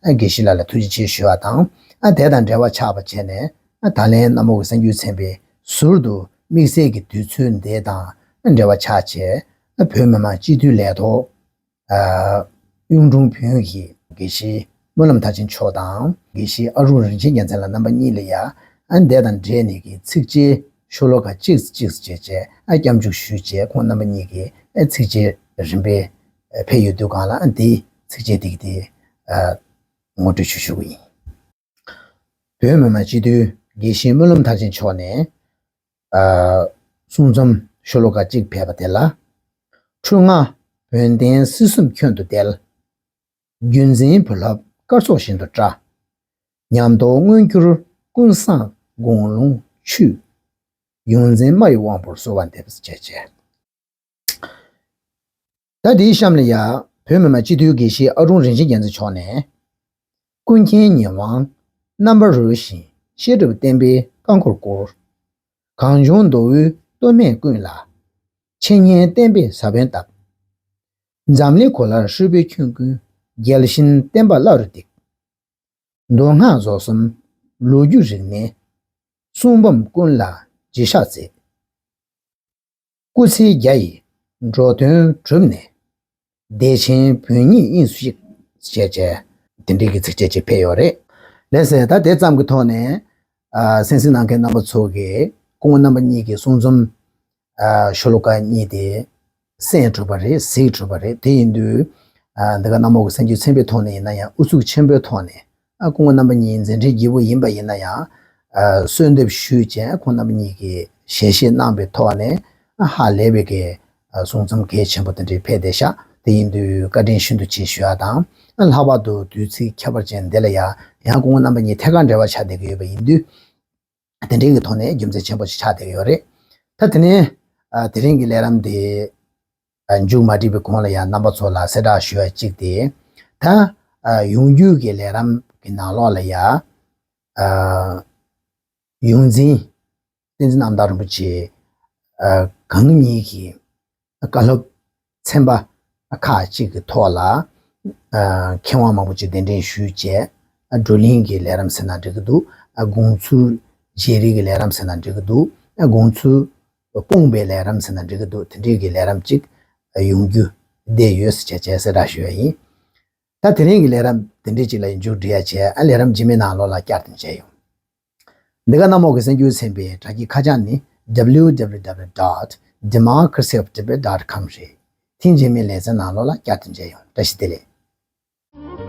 དགེ་བཤེས་ལགས་ལ་ཐུགས་རྗེ་ཆེ་ཞུ་བ་དང་། དེ་དང་འབྲེལ་བ་ཆགས་པ་བྱས་ནས་ད་ལན་གནམ་འོག་གི་གསར་འགྱུར་ཚན་པས་ཟུར་དུ་དམིགས་བསལ་གྱི་དུས་ཚོད་འདི་དང་འབྲེལ་བ་ཆགས་བྱས་བོད་མི་མང་སྤྱི་འཐུས་ལས་ཐོག་གཡུང་དྲུང་བོན་གྱི་དགེ་བཤེས་སྨོན་ལམ་མཐར་ཕྱིན་མཆོག་དང་དགེ་བཤེས་ཨ་རུ་རིན་ཆེན་རྒྱལ་མཚན་ལགས་རྣམ་པ་གཉིས་ལ་ཡང་འདས་དང་འབྲེལ་ནས་ཀྱི་ཚིགས་བཅད་ཤོ་ལོ་ཀ་གཅིག་གཅིག་བྱས་བྱས་སྐྱབས་འཇུག་ཞུས་བྱས་ཁོང་རྣམ་པ་གཉིས་ཀྱི་ཚིགས་བཅད་རིམ་པས་ཕེབས་ཡོད་དུས་གང་ལ་འདིའི་ཚིགས་བཅད་དེ་གི་དེ་ངོ་སྤྲོད་ཞུ་ཞུ་གི་ཡིན། བོད་མི་མང་སྤྱི་འཐུས་དགེ་བཤེས་སྨོན་ལམ་མཐར་ཕྱིན་མཆོག་ནས། གསུང་རྩོམ་ཤོ་ལོ་ཀ་གཅིག་ཕེབས་པ་དེ་ལ། འཁྲུལ་ངག་བོན་བསྟན་སྲིད་གསུམ་ཁྱོན་དུ་བརྡལ། བརྒྱུད་འཛིན་བུ་སློབ་སྐར་ཚོགས་བཞིན་དུ་བཀྲ། ཉམས་རྟོགས་མངོན་གྱུར་ཀུན་བཟང་དགུང་ལོངས་ཆུ། ཡོངས་འཛིན་སྨྲ་བའི་དབང་པོར་གསོལ་བ་འདེབས་ཞེས་བྱས། ད་དེའི་གཤམ་ལ་ཡང་བོད་མི་མང་སྤྱི་འཐུས་དགེ་བཤེས་ཨ་རུང་རིན་ཆེན་རྒྱལ་མཚན་མཆོག་ནས། ཀུན་མཁྱེན་ཉེ་དབང་རྣམ་པ་རོལ་ཞིང་བཤད་སྒྲུབ་བསྟན་པའི་རྐང་འཁོར་བསྐོར། གངས་ལྗོངས་མདོ་དབུས་སྟོད་སྨད་ཀུན་ལ། འཆད་ཉན་བསྟན་པའི་ས་བོན་བཏབ། འཛམ་གླིང་གོ་ལར་ཧྲིལ་པོའི་ཁྱོན་ཀུན་རྒྱལ་ཞེན་བསྟན་པ་བླ་རུ་འདེགས། མདོ་སྔགས་རྫོགས་གསུམ་ལོ་རྒྱུས་རིག་གནས། གསུང་འབུམ་ཀུན་ལ་རྗེས་ཆགས་མཛད། སྐུ་ཚེ་བརྒྱ་ཡི་འགྲོ་དོན་གྲུབ་ནས། བདེ་ཆེན་བོན་ཉིད་དབྱིངས་སུ་གཤེགས། ཞེས་བྱས་དེ་འདྲའི་གི་ཚིགས་བཅད་ཅིག་ཕེབས་ཡོད་རེད། ལགས་སེ། ད་དེ་ཙམ་གྱི་ཐོག་ནས་གསན་གཟིགས་གནང་མཁན་རྣམ་པ་ཚོ་གིས་སྐུ་ངོ་རྣམ་པ་གཉིས་ཀྱི་གསུང་རྩོམ་ཤོ་ལོ་ཀ་གཉིས་དེ་གསན་གྲུབ་པ་རེད། གཟིགས་གྲུབ་པ་རེད། དེ་ཡིན་དུས་འདི་ག་གནམ་འོག་གི་གསར་འགྱུར་ཚན་པའི་ཐོག་ནས་ཡིན་ན་ཡང་ཨུ་ཚུགས་ཆེན་པོའི་ཐོག་ནས། ཨ་སྐུ་ངོ་རྣམ་པ་གཉིས་མཛད་འཕྲིན་རྒྱས་པོ་ཡིན་པ་ཡིན་ན་ཡང་། ཨ་གསོལ་འདེབས་ཞུས་བྱས་ཁོང་རྣམ་པ་གཉིས་ཀྱིས་ཞལ་བཞེས་གནང་པའི་ཐོག་ནས། ཨ་ཧ་ལས་པའི་གི་ཨ་གསུང་རྩོམ་གལ་ཆེན་པོ་དེ་འདྲའི་ཕེབས་བསྡད་ཤག་དེ་ཡིན་དུས་བཀའ་དྲིན་ཤིན་ཏུ་ཆེ་ཞུ་ཡ་དང་། ཨ་ལྷག་པར་དུ་དུས་ཚིགས་ཁྱད་པར་ཅན་འདི་ལ་ཡང་ཡང་སྐུ་ངོ་རྣམ་པ་གཉིས་ཐད་ཀར་འབྲེལ་བ་ཆགས་བསྡད་ཀྱི་ཡོད་པ་ཡིན་དུས། དེ་འདྲའི་གི་ཐོག་ནས་རྒྱུ་མཚན་ཆེན་པོ་ཞིག་ཆགས་བསྡད་ཀྱི་ཡོད་རེད། ད་དེ་ནས་ཨ་དེ་རིང་གི་ལས་རིམ་དེ། ཨ་མཇུག་མ་སྒྲིལ་བའི་གོང་ལ་ཡང་རྣམ་པ་ཚོ་ལ་གསལ་བསྒྲགས་ཞུ་བ་གཅིག་སྟེ། ད་ཨ་ཡོང་རྒྱུ་གི་ལས་རིམ་གྱི་ནང་ལོགས་ལ་ཡང་ཨ་ཡོངས་འཛིན་བསྟན་འཛིན་རྣམ་དག་རིན་པོ་ཆེ་ཨ་གང་ཉིད་ཀྱི་བཀའ་སློབ་ཚན་པ་ཁག་ཅིག་གི་ཐོག་ལ་ཨ་མཁས་དབང་མང་པོ་ཅིག་གདན་འདྲེན་ཞུས་བྱས། ཨ་བགྲོ་གླེང་གི་ལས་རིམ་ཟེར་ན་འགྲིག་གི་འདུག་ཨ་དགོངས་ཚུལ་བརྗེ་རེས་ཀྱི་ལས་རིམ་ཟེར་ན་འགྲིག་གི་འདུག་ཨ་དགོངས་ཚུལ་སྤོང་བའི་ལས་རིམ་ཟེར་ན་འགྲིག་གི་འདུག་དེ་འདྲའི་གི་ལས་རིམ་ཅིག་ཡོང་རྒྱུ་བསྡད་ཡོད་ཟེར་བྱས་བྱས་གསལ་བསྒྲགས་ཞུ་བ་ཡིན། ད་དེ་རིང་གི་ལས་རིམ་དེ་འདྲའི་ཅིག་ལ་མཇུག་སྒྲིལ་ཡ་བྱས། ཨ་ལས་རིམ་རྗེས་མའི་ནང་ལོགས་ལ་བསྐྱར་དུ་མཇལ་ཡོང་། འདི་ག་གནམ་འོག་གི་གསར་འགྱུར་ཚན་པའི་དྲ་རྒྱའི་ཁ་བྱང་ནི། W W W dot democracy of tibet dot com རེད། ཐེངས་རྗེས་མའི་ལེ་ཚན་ནང་ལོགས་ལ་བསྐྱར་དུ་མཇལ་ཡོང་། བཀྲ་ཤིས་བདེ་ལེགས།